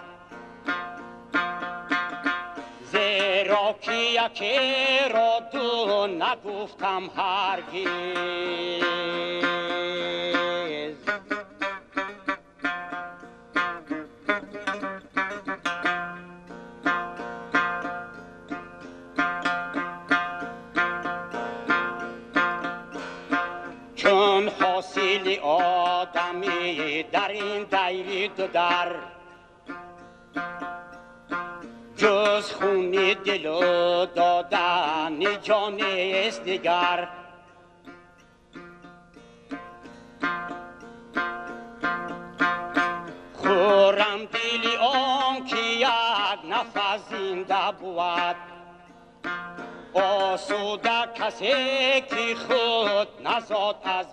зеро ки якеро ду нагуфтам ҳаргиз. Чун ҳосили одамӣ дар ин дайри ду дар, ҷуз хуни дилу додани ҷонест дигар. Хӯрам дили он ки як нафас зинда бувад, осуда касе ки худ назод аз